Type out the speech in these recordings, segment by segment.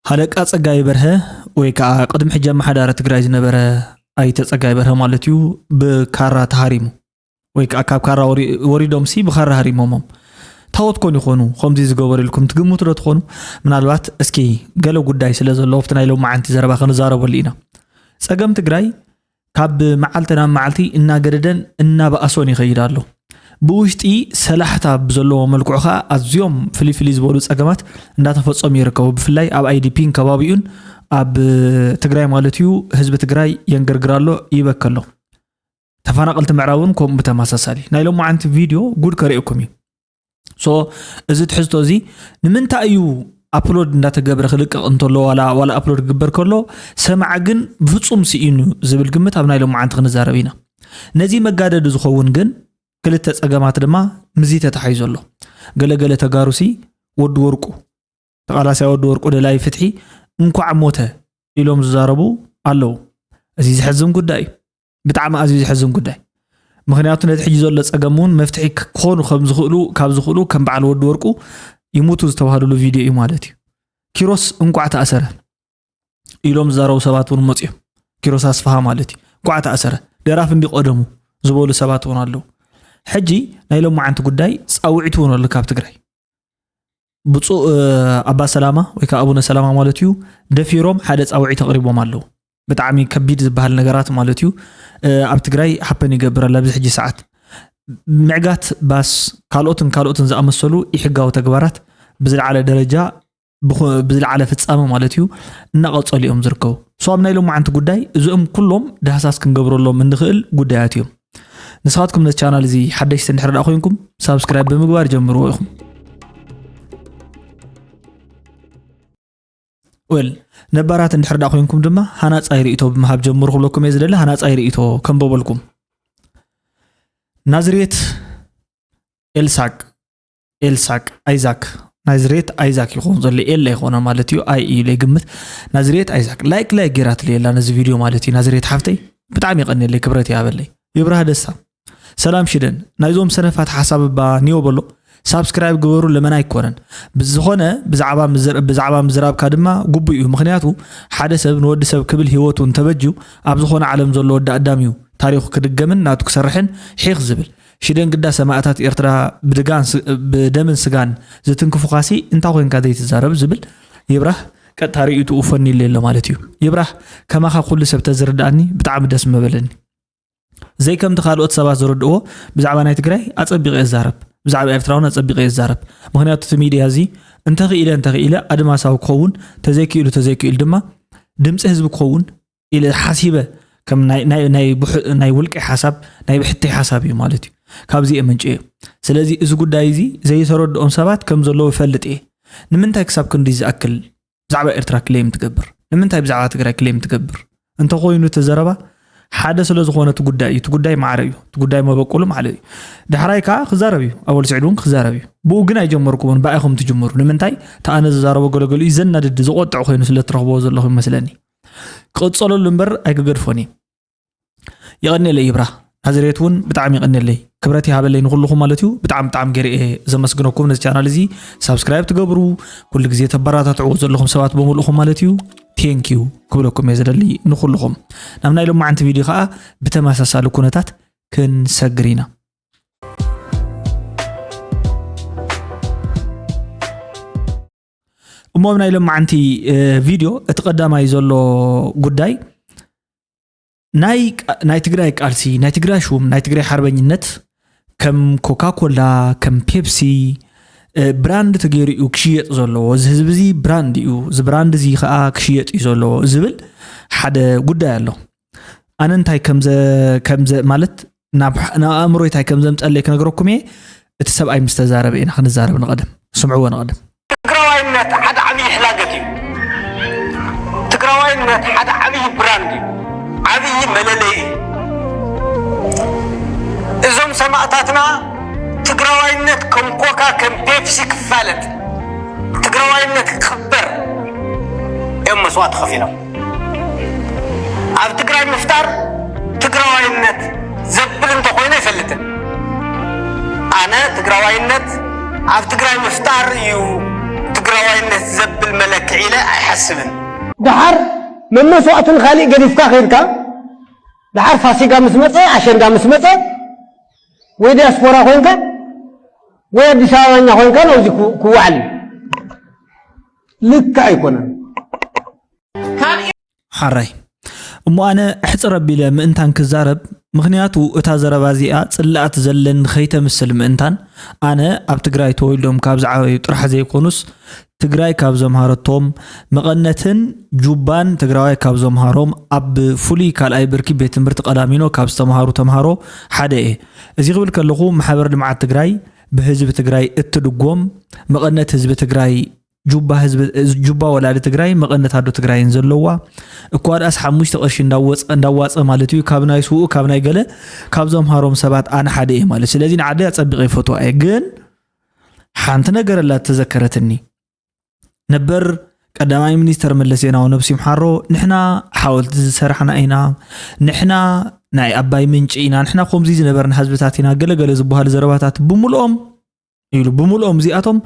ሃለቃ ጸጋይ በርሀ ወይ ከዓ ቅድሚ ሕጂ ኣመሓዳሪ ትግራይ ዝነበረ ኣይተ ጸጋይ በርሀ ማለት እዩ፣ ብካራ ተሃሪሙ ወይ ከዓ ካብ ካራ ወሪ-፣ ወሪዶም ሲ ብካራ ሃሪሞሞም። ታወት ኮን ይኾኑ ከምዚ ዝገበሩ ኢልኩም ትግምቱ ዶ ትኾኑ? ምናልባት እስኪ ገለ ጉዳይ ስለ ዘለዎ ኣብቲ ናይ ሎማዓንቲ ዘረባ ክንዛረበሉ ኢና። ጸገም ትግራይ ካብ መዓልቲ ናብ መዓልቲ እናገደደን እናበኣሶን ይኸይድ ኣሎ። ብውሽጢ ሰላሕታ ብዘለዎ መልክዑ ኸዓ ኣዝዮም ፍልይ ፍልይ ዝበሉ ጸገማት እንዳተፈጸሙ ይርከቡ። ብፍላይ ኣብ ኣይዲፒን ከባቢኡን ኣብ ትግራይ ማለት እዩ፣ ህዝቢ ትግራይ የንገርግር ኣሎ፣ ይበከ ኣሎ። ተፈናቐልቲ ምዕራብ እውን ከምኡ ብተመሳሳሊ። ናይ ሎማዓንቲ ቪድዮ ጉድ ከርእየኩም እዩ። ሶ፣ እዚ ትሕዝቶ እዚ ንምንታይ እዩ ኣፕሎድ እንዳተገብረ ክልቀቕ እንተሎ ዋላ፣ ዋላ ኣፕሎድ ክግበር ከሎ ሰማዒ ግን ብፍጹም ስኢኑ ዝብል ግምት ኣብ ናይ ሎማዓንቲ ክንዛረብ ኢና። ነዚ መጋደዲ ዝኸውን ግን ክልተ ጸገማት ድማ ምስዚ ተታሒዙ ኣሎ። ገለገለ ተጋሩሲ ወዲ ወርቁ፣ ተቓላሳይ ወዲ ወርቁ ደላይ ፍትሒ እንኳዕ ሞተ ኢሎም ዝዛረቡ ኣለዉ። እዚ ዘሕዝን ጉዳይ እዩ። ብጣዕሚ ኣዝዩ ዘሕዝን ጉዳይ። ምኽንያቱ ነቲ ሕጂ ዘሎ ጸገም እውን መፍትሒ ክኾኑ ከም ዝኽእሉ፣ ካብ ዝኽእሉ ከም በዓል ወዲ ወርቁ ይሙቱ ዝተባህሉሉ ቪድዮ እዩ ማለት እዩ። ኪሮስ እንኳዕ ተኣሰረ ኢሎም ዝዛረቡ ሰባት እውን መጽዮም። ኪሮስ ኣስፍሃ ማለት እዩ። እንኳዕ ተኣሰረ፣ ደራፊ እንዲ ቀደሙ ዝበሉ ሰባት እውን ኣለዉ። ሕጂ ናይ ሎማዓንቲ ጉዳይ ጻውዒት እውን ኣሎ ካብ ትግራይ። ብፁዕ፣ እ፣ ኣባ ሰላማ ወይ ከዓ ኣቡነ ሰላማ ማለት እዩ፣ ደፊሮም ሓደ ጻውዒት ኣቕሪቦም ኣለዉ። ብጣዕሚ ከቢድ ዝበሃል ነገራት ማለት እዩ፣ እ፣ ኣብ ትግራይ ሃፐን ይገብር ኣሎ ኣብዚ ሕጂ ሰዓት። ምዕጋት ባስ፣ ካልኦትን ካልኦትን ዝኣመሰሉ ኢሕጋዊ ተግባራት ብዝለዓለ ደረጃ፣ ብኹ-፣ ብዝለዓለ ፍጻመ ማለት እዩ፣ እናቐጸሉ እዮም ዝርከቡ። ሶ ኣብ ናይ ሎማዓንቲ ጉዳይ እዚኦም ኩሎም ዳህሳስ ክንገብረሎም እንኽእል ጉዳያት እዮም። ንስኻትኩም ነዚ ቻናል እዚ ሓደሽቲ እንድሕር ደኣ ኮይንኩም ሳብስክራይብ ብምግባር ጀምርዎ ኢኹም። ወል ነባራት እንድሕር ደኣ ኮይንኩም ድማ ሃናጻይ ርእይቶ ብምሃብ ጀምሩ ክብለኩም እየ ዝደሊ። ሃናጻይ ርእይቶ ከንበበልኩም። ናዝሬት ኤልሳቅ፣ ኤልሳቅ ኣይዛክ፣ ናዝሬት ኣይዛክ ይኸውን ዘሎ፣ ኤል ኣይኮነ ማለት እዩ፣ ኣይ እዩ ለይ ግምት። ናዝሬት ኣይዛክ ላይክ ላይክ ጌራትለይ ኣላ ነዚ ቪድዮ ማለት እዩ። ናዝሬት ሓፍተይ ብጣዕሚ የቐንየለይ፣ ክብረት ይሃበለይ። ይብራህ ደስታ፣ ሰላም ሽደን፣ ናይዞም ሰነፋት ሓሳብ እባ ኒዮ በሎ፣ ሳብስክራይብ ግበሩ ለመና ኣይኮነን። ብዝኾነ ብዛዕባ ምዝር-፣ ብዛዕባ ምዝራብካ ድማ ግቡእ እዩ። ምኽንያቱ ሓደ ሰብ ንወዲ ሰብ ክብል ህይወቱ እንተበጅዩ ኣብ ዝኾነ ዓለም ዘሎ ወዲ ኣዳም እዩ ታሪኹ ክድገምን ናቱ ክሰርሕን ሒኽ ዝብል። ሽደን ግዳ ሰማእታት ኤርትራ ብድጋን ስ-፣ ብደምን ስጋን ዝትንክፉኻሲ እንታ ኮንካ ዘይትዛረብ ዝብል ይብራህ ቀጥታ ርእይትኡ ፈኒሉ ኣሎ ማለት እዩ። ይብራህ ከማኻ ኩሉ ሰብ ተዝርድኣኒ ብጣዕሚ ደስ ምበለኒ። ዘይከምቲ ካልኦት ሰባት ዝርድእዎ ብዛዕባ ናይ ትግራይ ኣጸቢቐ እዛረብ፣ ብዛዕባ ኤርትራ እውን ኣጸቢቐ እዛረብ። ምኽንያቱ እቲ ሚድያ እዚ እንተኽኢለ እንተኽኢለ ኣድማሳዊ ክኸውን፣ ተዘይክኢሉ ተዘይክኢሉ ድማ ድምፂ ህዝቢ ክኸውን ኢለ ሓሲበ ከም ናይ፣ ናይ፣ ናይ ብሕ-፣ ናይ ውልቀይ ሓሳብ፣ ናይ ብሕተይ ሓሳብ እዩ ማለት እዩ። ካብዚ እየ መንጭዮ። ስለዚ እዚ ጉዳይ እዚ ዘይተረድኦም ሰባት ከም ዘለዉ እፈልጥ እየ። ንምንታይ ክሳብ ክንዲ ዝኣክል ብዛዕባ ኤርትራ ክሌም ትገብር? ንምንታይ ብዛዕባ ትግራይ ክሌም ትገብር? እንተኾይኑ እቲ ዘረባ ሓደ ስለ ዝኾነ እቲ ጉዳይ እዩ። እቲ ጉዳይ ማዕረ እዩ። እቲ ጉዳይ መበቆሉ ማዕረ እዩ። ዳሕራይ ከዓ ክዛረብ እዩ። ኣወል ስዒድ እውን ክዛረብ እዩ። ብኡ ግን ኣይጀመርኩዎን፣ ብኣይኹም ትጅምሩ። ንምንታይ? እቲ ኣነ ዝዛረቦ ገለገሉ እዩ ዘናድድ፣ ዝቆጥዕ ኮይኑ ስለ ትረኽብዎ ዘለኹም ይመስለኒ። ክቕጸለሉ እምበር ኣይክገድፎን እየ። የቐንየለይ ይብራህ ናዝሬት እውን ብጣዕሚ የቐንየለይ። ክብረት ይሃበለይ ንኹልኹም ማለት እዩ። ብጣዕሚ ብጣዕሚ ገይረ እየ ዘመስግነኩም። ነዚ ቻናል እዚ ሳብስክራይብ ትገብሩ፣ ኩሉ ግዜ ተበራታትዕዎ ዘለኹም ሰባት በሙሉእኹም ማለት እዩ። ቴንኪዩ ክብለኩም እየ ዝደሊ ንኹልኹም። ናብ ናይ ሎማዓንቲ ቪድዮ ከዓ ብተመሳሳሊ ኩነታት ክንሰግር ኢና። እሞ ኣብ ናይ ሎማዓንቲ፣ እ፣ ቪድዮ እቲ ቀዳማይ ዘሎ ጉዳይ ናይ ቃ-፣ ናይ ትግራይ ቃልሲ፣ ናይ ትግራይ ሹም፣ ናይ ትግራይ ሓርበኝነት ከም ኮካኮላ፣ ከም ፔፕሲ፣ እ፣ ብራንድ ተገይሩ እዩ ክሽየጥ ዘለዎ። እዚ ህዝቢ እዚ ብራንድ እዩ፣ እዚ ብራንድ እዚ ከዓ ክሽየጥ እዩ ዘለዎ ዝብል ሓደ ጉዳይ ኣሎ። ኣነ እንታይ ከምዘ-፣ ከምዘ-፣ ማለት ናብ ሕ-፣ ናብ ኣእምሮይ እንታይ ከምዘምፀለይ ክነግረኩም እየ። እቲ ሰብኣይ ምስ ተዛረበ ኢና ክንዛረብ። ንቐደም ስምዕዎ፣ ንቐደም። ትግራዋይነት ሓደ ዓብዪ ሕላገት እዩ። ትግራዋይነት ሓደ ዓብዪ ብራንድ እዩ። ዓብዪ መለለይ እዩ። እዞም ሰማእታትና ትግራዋይነት ከም ኮካ ከም ፔፕሲ ክፋለጥ፣ ትግራዋይነት ክኽበር እዮም መስዋእቲ ከፊሎም። ኣብ ትግራይ ምፍጣር ትግራዋይነት ዘብል እንተኾይኑ ኣይፈልጥን። ኣነ ትግራዋይነት ኣብ ትግራይ ምፍጣር እዩ ትግራዋይነት ዘብል መለክዒ ኢለ ኣይሓ-፣ ኣይሓስብን። ደሓር መመስዋእትን ካሊእ ገዲፍካ ከይድካ፣ ደሓር ፋሲጋ ምስ መጸ፣ ኣሸንዳ ምስ መጸ፣ ወይ ዲያስፖራ ኮይንካ ወይ ኣዲስ ኣበባኛ ኮይንካ ናብዚ ክውዓል እዩ። ልክ ኣይኮነን። ሓራይ እሞ ኣነ ሕፅር ኣቢለ ምእንታን ክዛረብ፣ ምኽንያቱ እታ ዘረባ እዚኣ ፅላእቲ ዘለኒ ከይተምስል ምእንታን፣ ኣነ ኣብ ትግራይ ተወልዶም ካብ ዝዓበዩ ጥራሕ ዘይኮኑስ ትግራይ ካብ ዘምሃረቶም መቐነትን ጁባን ትግራዋይ ካብ ዘምሃሮም ኣብ ፍሉይ ካልኣይ ብርኪ ቤት ትምህርቲ ቀላሚኖ ካብ ዝተምሃሩ ተምሃሮ ሓደ እየ። እዚ ክብል ከለኹ ማሕበር ልምዓት ትግራይ ብህዝቢ ትግራይ እትድጎም መቐነት ህዝቢ ትግራይ ጁባ ህዝቢ ጁባ ወላዲ ትግራይ መቐነት ኣዶ ትግራይን ዘለዋ እኳ ደኣስ ሓሙሽተ ቅርሺ እንዳወፀ እንዳዋፀ ማለት እዩ ካብ ናይ ስውኡ ካብ ናይ ገለ ካብ ዘምሃሮም ሰባት ኣነ ሓደ እየ ማለት። ስለዚ ንዓዲ ኣፀቢቐ ይፈትዋ እየ። ግን ሓንቲ ነገር ኣላ ተዘከረትኒ። ነበር ቀዳማይ ሚኒስተር መለስ ዜናዊ ነብሲ ይምሓሮ፣ ንሕና ሓወልቲ ዝሰራሕና ኢና፣ ንሕና ናይ ኣባይ ምንጪ ኢና፣ ንሕና ከምዚ ዝነበርና ህዝብታት ኢና፣ ገለገለ ዝበሃሉ ዘረባታት ብምልኦም ኢሉ ብምልኦም እዚኣቶም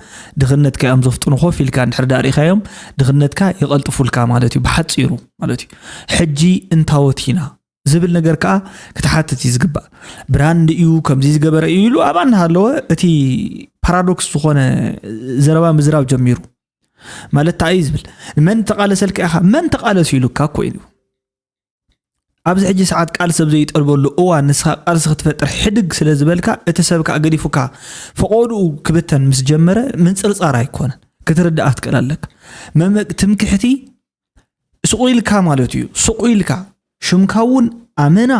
ድኽነትካ እዮም ዘፍጥኑ። ኮፍ ኢልካ እንድሕር ዳኣ ርኢኻዮም ድኽነትካ ይቐልጥፉልካ ማለት እዩ ብሓፂሩ ማለት እዩ። ሕጂ እንታወት ኢና ዝብል ነገር ከዓ ክትሓትት እዩ ዝግባእ። ብራንድ እዩ ከምዚ ዝገበረ እዩ ኢሉ ኣብኣ እናሃለወ እቲ ፓራዶክስ ዝኾነ ዘረባ ምዝራብ ጀሚሩ። ማለት እንታይ እዩ ዝብል መን ተቓለሰልካ ኢኻ መን ተቓለሱ ኢሉካ እኮ እዩ። ኣብዚ ሕጂ ሰዓት ቃልሲ ኣብ ዘይጠልበሉ እዋን ንስኻ ቃልሲ ክትፈጥር ሕድግ ስለ ዝበልካ እቲ ሰብ ከዓ ገዲፉካ ፈቖድኡ ክብተን ምስ ጀመረ ምንፅርፃር ኣይኮነን ክትርዳእ ክትክእል ኣለካ። መመ ትምክሕቲ ስቑ ኢልካ ማለት እዩ። ስቑ ኢልካ ሽምካ እውን ኣመና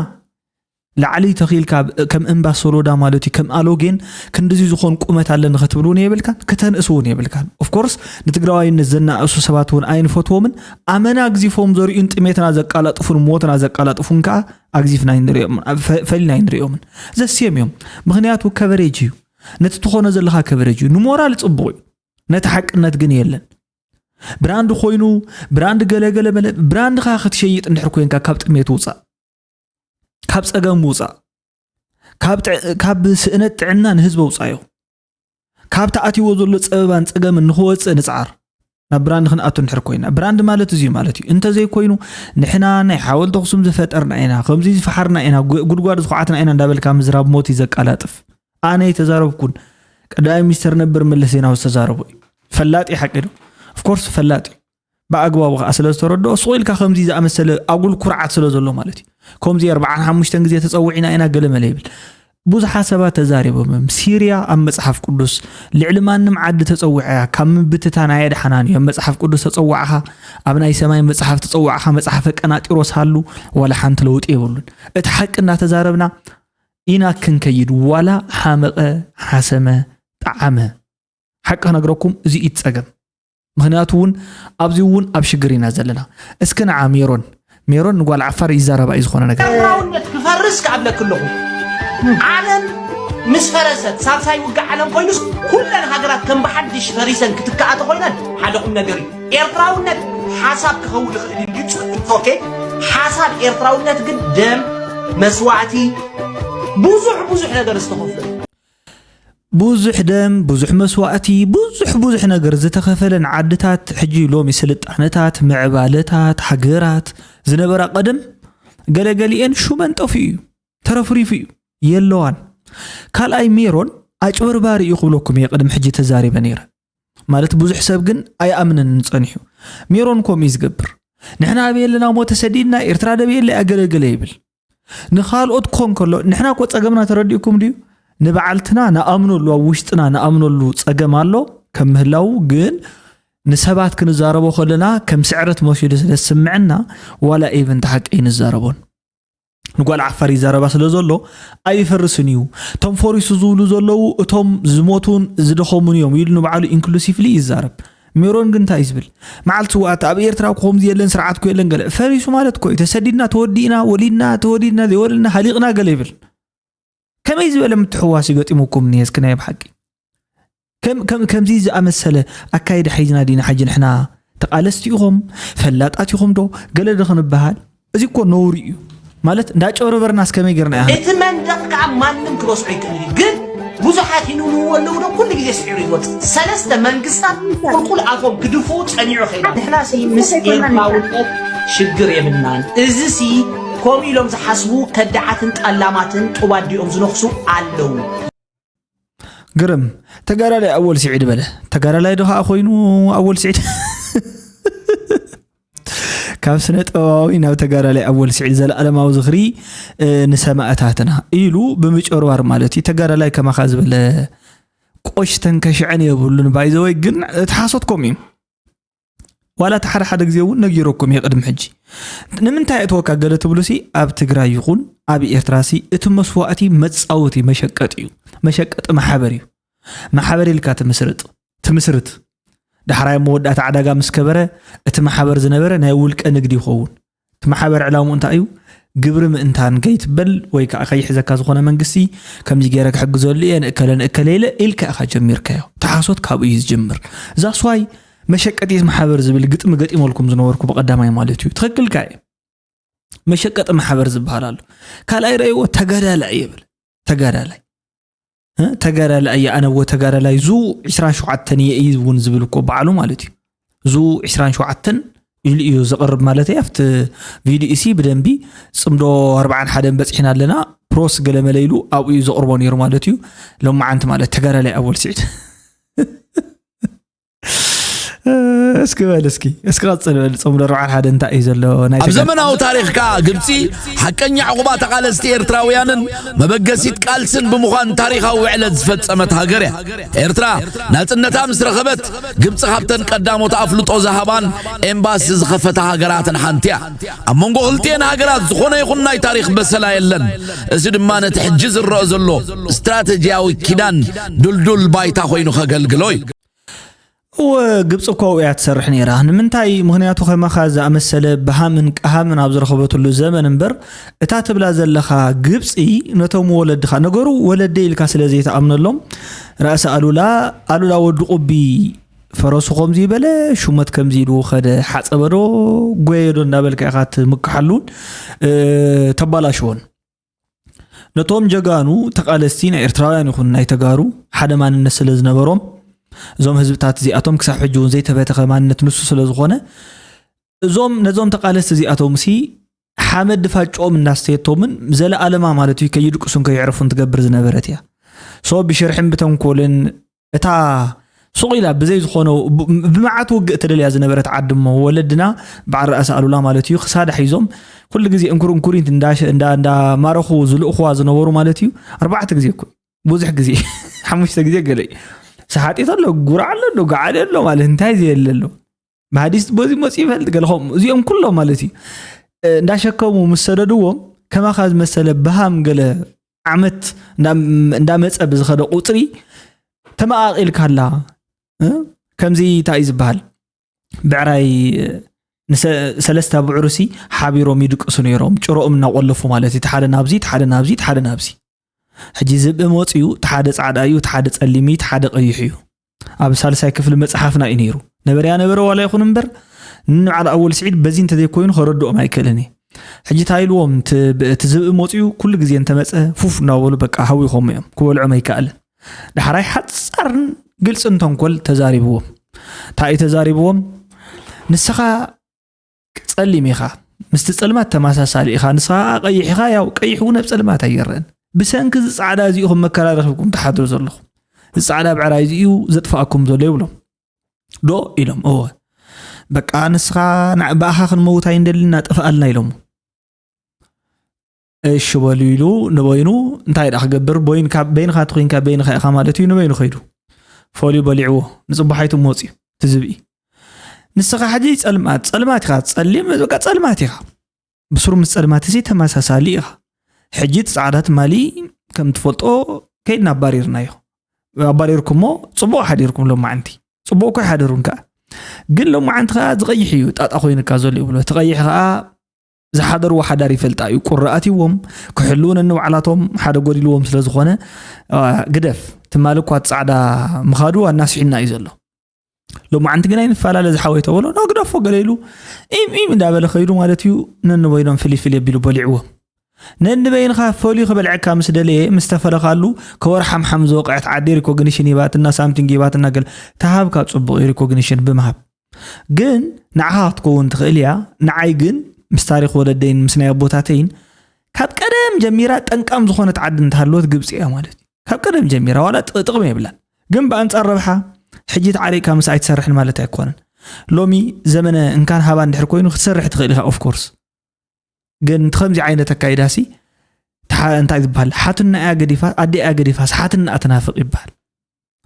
ላዕሊ ተኺልካ ከም እምባ ሶሎዳ ማለት እዩ ከም ኣሎጌን ክንድዚ ዝኾን ቁመት ኣለኒ ክትብል እውን የብልካን ከተንእስ እውን የብልካን። ኦፍኮርስ ንትግራዋይነት ዘናእሱ ሰባት እውን ኣይንፈትዎምን። ኣመናግዚፎም ዘርእዩን ጥሜትና ዘቃላጥፉን ሞትና ዘቃላጥፉን ከዓ ኣግዚፍና ኣይንሪኦምን፣ ፈ- ፈሊና ኣይንሪኦምን። ዘስዮም እዮም። ምክንያቱ ከቨሬጅ እዩ። ነቲ ትኾኖ ዘለካ ከቨሬጅ እዩ። ንሞራል ፅቡቕ እዩ። ነቲ ሓቅነት ግን የለን። ብራንድ ኮይኑ ብራንድ ገለገለ በለ ብራንድካ ክትሸይጥ እንድሕር ኮይንካ ካብ ጥሜት ውፃእ፣ ካብ ፀገም ውፃእ፣ ካብ ጥዕ- ካብ ስእነት ጥዕና ንህዝቢ ውፃዮ። ካብ ተኣትይዎ ዘሎ ፀበባን ፀገምን ንክወፅእ ንፅዓር። ናብ ብራንድ ክንኣቱ እንድሕር ኮይና ብራንድ ማለት እዙ ማለት እዩ። እንተዘይኮይኑ ንሕና ናይ ሓወልቲ ኣክሱም ዝፈጠርና ኢና፣ ከምዚ ዝፈሓርና ኢና፣ ጉ- ጉድጓድ ዝኳዓትና ኢና እንዳበልካ ምዝራብ ሞት እዩ ዘቃላጥፍ። ኣነ ኣይተዛረብኩን። ቀዳማይ ሚኒስተር ነበር መለስ ዜናዊ ዝተዛረቦ እዩ። ፈላጥ እዩ ሓቂ ዶ? ኦፍኮርስ ፈላጥ እዩ። ብኣግባቡ ከዓ ስለ ዝተረድኦ ስቕ ኢልካ ከምዚ ዝኣመሰለ ኣጉል ኩርዓት ስለ ዘሎ ማለት እዩ። ከምዚ ኣርብዓን ሓሙሽተን ግዜ ተፀዊዕና ኢና ገለመለ ይብል። ብዙሓት ሰባት ተዛሪቦም እዮም። ሲርያ ኣብ መፅሓፍ ቅዱስ ልዕሊ ማንም ዓዲ ተፀዊዐ እያ፣ ካብ ምብትታን ኣየድሓናን እዩ። ኣብ መፅሓፍ ቅዱስ ተፀዋዕኻ፣ ኣብ ናይ ሰማይ መፅሓፍ ተፀዋዕኻ፣ መፅሓፈ ቀናጢሮስ ሃሉ ዋላ ሓንቲ ለውጢ የብሉን። እቲ ሓቂ እናተዛረብና ኢና ክንከይድ፣ ዋላ ሓመቐ ሓሰመ ጠዓመ። ሓቂ ክነግረኩም እዚ እዩ እቲ ፀገም። ምክንያቱ እውን ኣብዚ እውን ኣብ ሽግር ኢና ዘለና። እስኪ ንዓ ሜሮን ሜሮን ንጓል ዓፋር ይዛረባ እዩ ዝኾነ ነገር። ኤርትራውነት ክፈርስ ክኣብለኪ ኣለኹ። ዓለም ምስ ፈረሰት ሳልሳይ ውግእ ዓለም ኮይኑስ ኩለን ሃገራት ከም ብሓድሽ ፈሪሰን ክትከኣ ተኾይነን ሓደ ቁም ነገር እዩ። ኤርትራውነት ሓሳብ ክኸውን ይኽእል እዩ እንጂ it's okay። ሓሳብ ኤርትራውነት ግን ደም፣ መስዋእቲ፣ ብዙሕ ብዙሕ ነገር ዝተኸፍሎ እዩ። ብዙሕ ደም፣ ብዙሕ መስዋእቲ፣ ብዙሕ ብዙሕ ነገር ዝተኸፈለን ዓድታት ሕጂ ሎሚ ስልጣነታት፣ ምዕባለታት፣ ሃገራት ዝነበራ ቀደም ገለገሊኤን ሹመን ጠፊኡ እዩ፣ ተረፍሪፉ እዩ፣ የለዋን። ካልኣይ ሜሮን ኣጭበርባሪ እዩ ክብለኩም እየ ቅድሚ ሕጂ ተዛሪበ ነይረ። ማለት ብዙሕ ሰብ ግን ኣይኣምንን ጸኒሑ። ሜሮን ከምኡ እዩ ዝገብር። ንሕና ኣበየለና እሞ ተሰዲድና፣ ኤርትራ ደበየለ ኣገለገለ ይብል። ንኻልኦት ኮን ከሎ ንሕና እኮ ጸገምና ተረዲእኩም ድዩ? ንበዓልትና ንኣምነሉ ኣብ ውሽጥና ንኣምነሉ ጸገም ኣሎ ከም ምህላው ግን ንሰባት ክንዛረቦ ከለና ከም ስዕረት መሲሉ ስለ ዝስምዐና ዋላ ኢቭን ተሓቂ ኣይንዛረቦን። ንጓል ዓፋር ይዛረባ ስለ ዘሎ ኣይፈርስን እዩ። እቶም ፈሪሱ ዝብሉ ዘለዉ እቶም ዝሞቱን ዝደኸሙን እዮም ኢሉ ንባዕሉ ኢንክሉሲቭሊ ይዛረብ። ሜሮን ግን እንታይ እዩ ዝብል? መዓልቲ ስውኣት ኣብ ኤርትራ እኮ ከምዚ የለን ስርዓት እኮ የለን ገለ ፈሪሱ ማለት እኮ እዩ። ተሰዲድና ተወዲእና ወሊድና ተወሊድና ዘይወለድና ሃሊቕና ገለ ይብል። ከመይ ዝበለ ምትሕውዋስ እዩ ገጢሙኩም እኒሀ እስኪ ናይ ብሓቂ? ከም ከም ከምዚ ዝኣመሰለ ኣካይዳ ሒዝና ዲና ሕጂ ንሕና ተቓለስቲ ኢኹም ፈላጣት ኢኹም ዶ ገለ ዶ ክንበሃል? እዚ እኮ ነውሪ እዩ ማለት እንዳጨበረበርናስ ከመይ ጌርና ኢና እቲ መንደቕ ከዓ ማንም ክበስዖ ይክእል እዩ ግን ብዙሓት ይንውንዎ ኣለዉ ዶ? ኩሉ ግዜ ስዒሩ ይወፅእ። ሰለስተ መንግስታት ቁልቁል ኣፎም ክድፍኡ ፀኒዑ ከይዳ። ንሕና ሲ ምስ ኤርትራውነት ሽግር የብልናን። እዚ ሲ ከምኡ ኢሎም ዝሓስቡ ከዳዓትን ጠላማትን ጥዋዲኦም ዝነኽሱ ኣለዉ። ግርም ተጋዳላይ ኣወል ስዒድ በለ። ተጋዳላይ ዶ ከዓ ኮይኑ ኣወል ስዒድ ካብ ስነ ጥበባዊ ናብ ተጋዳላይ ኣወል ስዒድ ዘለኣለማዊ ዝኽሪ ንሰማእታትና ኢሉ ብምጭርባር ማለት እዩ። ተጋዳላይ ከማኻ ዝበለ ቆሽተን ከሽዐን የብሉን። ባይዘወይ ግን እቲ ሓሶት ከምኡ እዩ። ዋላ እቲ ሓደ ሓደ ግዜ እውን ነጊረኩም እየ ቅድሚ ሕጂ። ንምንታይ እትወካ ገለ ትብሉ ሲ ኣብ ትግራይ ይኹን ኣብ ኤርትራ ሲ እቲ መስዋእቲ መፃወቲ መሸቀጥ እዩ። መሸቀጢ ማሕበር እዩ። ማሕበር ኢልካ ትምስርጥ ትምስርት ዳሕራይ መወዳእታ ዕዳጋ ምስ ከበረ እቲ ማሕበር ዝነበረ ናይ ውልቀ ንግዲ ይኸውን። እቲ ማሕበር ዕላምኡ እንታይ እዩ? ግብሪ ምእንታን ከይትበል ወይ ከዓ ከይሕዘካ ዝኾነ መንግስቲ ከምዚ ገይረ ክሕግዘሉ እየ ንእከለ ንእከለ ኢለ ኢልካ ኢኻ ጀሚርካዮ። ተሓሶት ካብኡ እዩ ዝጀምር። ዛስዋይ መሸቀጢት ማሕበር ዝብል ግጥሚ ገጢመልኩም ዝነበርኩ ብቐዳማይ ማለት እዩ። ትኽክልካ እዩ። መሸቀጢ ማሕበር ዝበሃል ኣሎ። ካልኣይ ረእይዎ ተጋዳላይ ይብል። ተጋዳላይ ተጋዳላይ እየ ኣነ ወ ተጋዳላይ ዙ ዕስራን ሸውዓተን እየ እዩ እውን ዝብል እኮ በዓሉ ማለት እዩ። ዙ ዕስራን ሸውዓተን ኢሉ እዩ ዘቕርብ ማለት እዩ። ኣብቲ ቪዲዮ ሲ ብደንቢ ፅምዶ ኣርባዓን ሓደን በፂሕና ኣለና ፕሮስ ገለመለ ኢሉ ኣብኡ እዩ ዘቕርቦ ነይሩ ማለት እዩ። ሎማዓንቲ ማለት ተጋዳላይ ኣወል ስዒድ እስኪ በል እስኪ እስኪ ቀፅል በል ፅምዶ ኣርባዓን ሓደን እንታይ እዩ ዘሎ ናይ ኣብ ተጋዳላይ ዘመናዊ ታሪኽካ ግብፂ ሓቀኛ ዕቑባ ተቓለስቲ ኤርትራውያንን መበገሲት ቃልስን ብምዃን ታሪኻዊ ውዕለት ዝፈጸመት ሃገር እያ። ኤርትራ ናጽነታ ምስ ረኸበት ግብፂ ካብተን ቀዳሞት ኣፍልጦ ዝሃባን ኤምባሲ ዝኸፈታ ሃገራትን ሓንቲ እያ። ኣብ መንጎ ክልቲኤን ሃገራት ዝኾነ ይኹን ናይ ታሪኽ በሰላ የለን። እዚ ድማ ነቲ ሕጂ ዝረአ ዘሎ ስትራተጂያዊ ኪዳን ድልዱል ባይታ ኮይኑ ከገልግሎ እዩ። እወ ግብፂ እኮ ኣብኡ እያ ትሰርሕ ነይራ። ንምንታይ? ምኽንያቱ ከማኻ ዝኣመሰለ በሃምን ቀሃምን ኣብ ዝረኸበትሉ ዘመን እምበር እታ ትብላ ዘለኻ ግብፂ ነቶም ወለድኻ ነገሩ ወለደ ኢልካ ስለ ዘይትኣምነሎም ራእሲ ኣሉላ ኣሉላ ወዲ ቁቢ ፈረሱ ከምዚ በለ ሹመት ከምዚ ኢሉ ከደ ሓፀበዶ ጎየዶ እንዳበልካ ኢኻ ትምክሓሉን ተባላሽዎን። ነቶም ጀጋኑ ተቓለስቲ ናይ ኤርትራውያን ይኹን ናይ ተጋሩ ሓደ ማንነት ስለ ዝነበሮም እዞም ህዝብታት እዚኣቶም ክሳብ ሕጂ እውን ዘይተበተኸ ማንነት ንሱ ስለ ዝኾነ እዞም ነዞም ተቓለስቲ እዚኣቶም ሲ ሓመድ ድፋጭኦም እናስተየቶምን ዘለኣለማ ማለት እዩ ከይድቅሱን ከይዕረፉን ትገብር ዝነበረት እያ። ሶ ብሽርሕን ብተንኮልን እታ ሱቕ ኢላ ብዘይ ዝኾነ ብመዓት ውግእ እትደልያ ዝነበረት ዓዲ እሞ ወለድና በዓል ራእሲ ኣሉላ ማለት እዩ ክሳዳ ሒዞም ኩሉ ግዜ እንኩር እንኩሪት እንዳማረኹ ዝልእኽዋ ዝነበሩ ማለት እዩ። ኣርባዕተ ግዜ እኮ ብዙሕ ግዜ ሓሙሽተ ግዜ ገለ እዩ ሰሓጢት ኣሎ ጉራ ኣሎ ዶ ገዓሊ ኣሎ ማለት እንታይ ዘየለ ኣሎ ብሃዲስ በዚ መፂኡ ይፈልጥ ገለ ከምኡ እዚኦም ኩሎም ማለት እዩ እንዳሸከሙ ምስ ሰደድዎም ከማኻ ዝመሰለ በሃም ገለ ዓመት እንዳመፀ ብዝኸደ ቁፅሪ ተመቓቒልካላ ከምዚ እንታይ እዩ ዝበሃል ብዕራይ ሰለስተ ብዕሩሲ ሓቢሮም ይድቅሱ ነይሮም ጭሮኦም እናቆለፉ ማለት እዩ ሓደ ናብዚ ሓደ ናብዚ ሓደ ናብዚ ሕጂ ዝብኢ መፅዩ ሓደ ፃዕዳ እዩ ሓደ ፀሊም እዩ ሓደ ቀይሕ እዩ ኣብ ሳልሳይ ክፍሊ መፅሓፍና እዩ ነይሩ ነበረያ ነበረ ዋላ ይኹን እምበር ንንባዓል ኣወል ስዒድ በዚ እንተዘይኮይኑ ከረድኦም ኣይክእልን እየ ሕጂ እንታይ ኢልዎም እቲ ዝብኢ መፅኡ ኩሉ ግዜ እንተመፀ ፉፍ እናበሉ በቃ ሃዊኾም እዮም ክበልዖም ኣይከኣልን ዳሕራይ ሓፃርን ግልፅን ተንኮል ተዛሪብዎም እንታይ እዩ ተዛሪብዎም ንስኻ ፀሊም ኢኻ ምስቲ ፀልማት ተመሳሳሊ ኢኻ ንስኻ ቀይሕ ኢኻ ያው ቀይሕ እውን ኣብ ፀልማት ኣይረአን ብሰንኪ እዚ ፃዕዳ እዚ ኢኹም መከራ ረኺብኩም ትሓድሩ ዘለኹም እዚ ፃዕዳ ብዕራይ እዚ እዩ ዘጥፍኣኩም ዘሎ ይብሎም ዶ ኢሎም እወ በቃ ንስኻ ብኣኻ ክንመውት ኣይንደልን እናጠፍኣልና ኢሎሞ እሺ በሉ ኢሉ ንበይኑ እንታይ ደኣ ክገብር በይንካ ተኮይንካ በይንካ ኢኻ ማለት እዩ ንበይኑ ከይዱ ፈልዩ በሊዕዎ ንፅቡሓይቱ መፅዩ ትዝብኢ ንስኻ ሕጂ ፀልማት ፀልማት ኢኻ ፀሊም በቃ ፀልማት ኢኻ ብስሩ ምስ ፀልማት እዚ ተመሳሳሊ ኢኻ ሕጂ እቲ ፃዕዳ ትማሊ ከም ትፈልጦ ከይድና ኣባሪርናዮ ኣባሪርኩሞ ፅቡቅ ሓዲርኩም ሎማዓንቲ ፅቡቅ እኮ ይሓደሩን ከዓ ግን ሎማዓንቲ ከዓ ዝቀይሕ እዩ ጣጣ ኮይኑካ ዘሎ ይብሎ እቲ ቀይሕ ከዓ ዝሓደርዎ ሓዳር ይፈልጣ እዩ ቁሪ ኣትይዎም ክሕልዉ ነንባዕላቶም ሓደ ጎዲልዎም ስለ ዝኾነ ግደፍ ትማሊ እኳ ፃዕዳ ምኻዱ ኣናስሒና እዩ ዘሎ ሎማዓንቲ ግን ኣይንፈላለ ዝሓወይ ተበሎ ኖ ግደፎ ገለ ኢሉ ኢም ኢም እንዳበለ ከይዱ ማለት እዩ ነንበይኖም ፍልይ ፍልይ ኣቢሉ በሊዕዎም ነንበይንኻ ፈልዩ ክበልዐካ ምስ ደለየ፣ ምስ ተፈለኻሉ፣ ከወር ሓምሓም ዝወቕዐት ዓዲ ሪኮግኒሽን ሂባትና፣ ሳምቲንግ ሂባትና፣ ገለ ተሃብካ ጽቡቕ እዩ፣ ሪኮግኒሽን ብምሃብ። ግን ንዓኻ ክትከውን ትኽእል እያ። ንዓይ ግን ምስ ታሪኽ ወለደይን ምስ ናይ ኣቦታተይን ካብ ቀደም ጀሚራ ጠንቃም ዝኾነት ዓዲ እንተሃለወት ግብፂ እያ ማለት እዩ። ካብ ቀደም ጀሚራ ዋላ ጥ- ጥቕሚ የብላን። ግን ብኣንፃር ረብሓ ሕጂ ተዓሪቕካ ምስ ኣይትሰርሕን ማለት ኣይኮነን። ሎሚ ዘመነ እንካን ሃባ እንድሕር ኮይኑ ክትሰርሕ ትኽእል ኢኻ ኦፍኮርስ። ግን ከምዚ ዓይነት ኣካይዳሲ እንታይ ዝበሃል ሓትና እያ ገዲፋ ኣደ እያ ገዲፋስ ሓትና ትናፍቕ ይበሃል።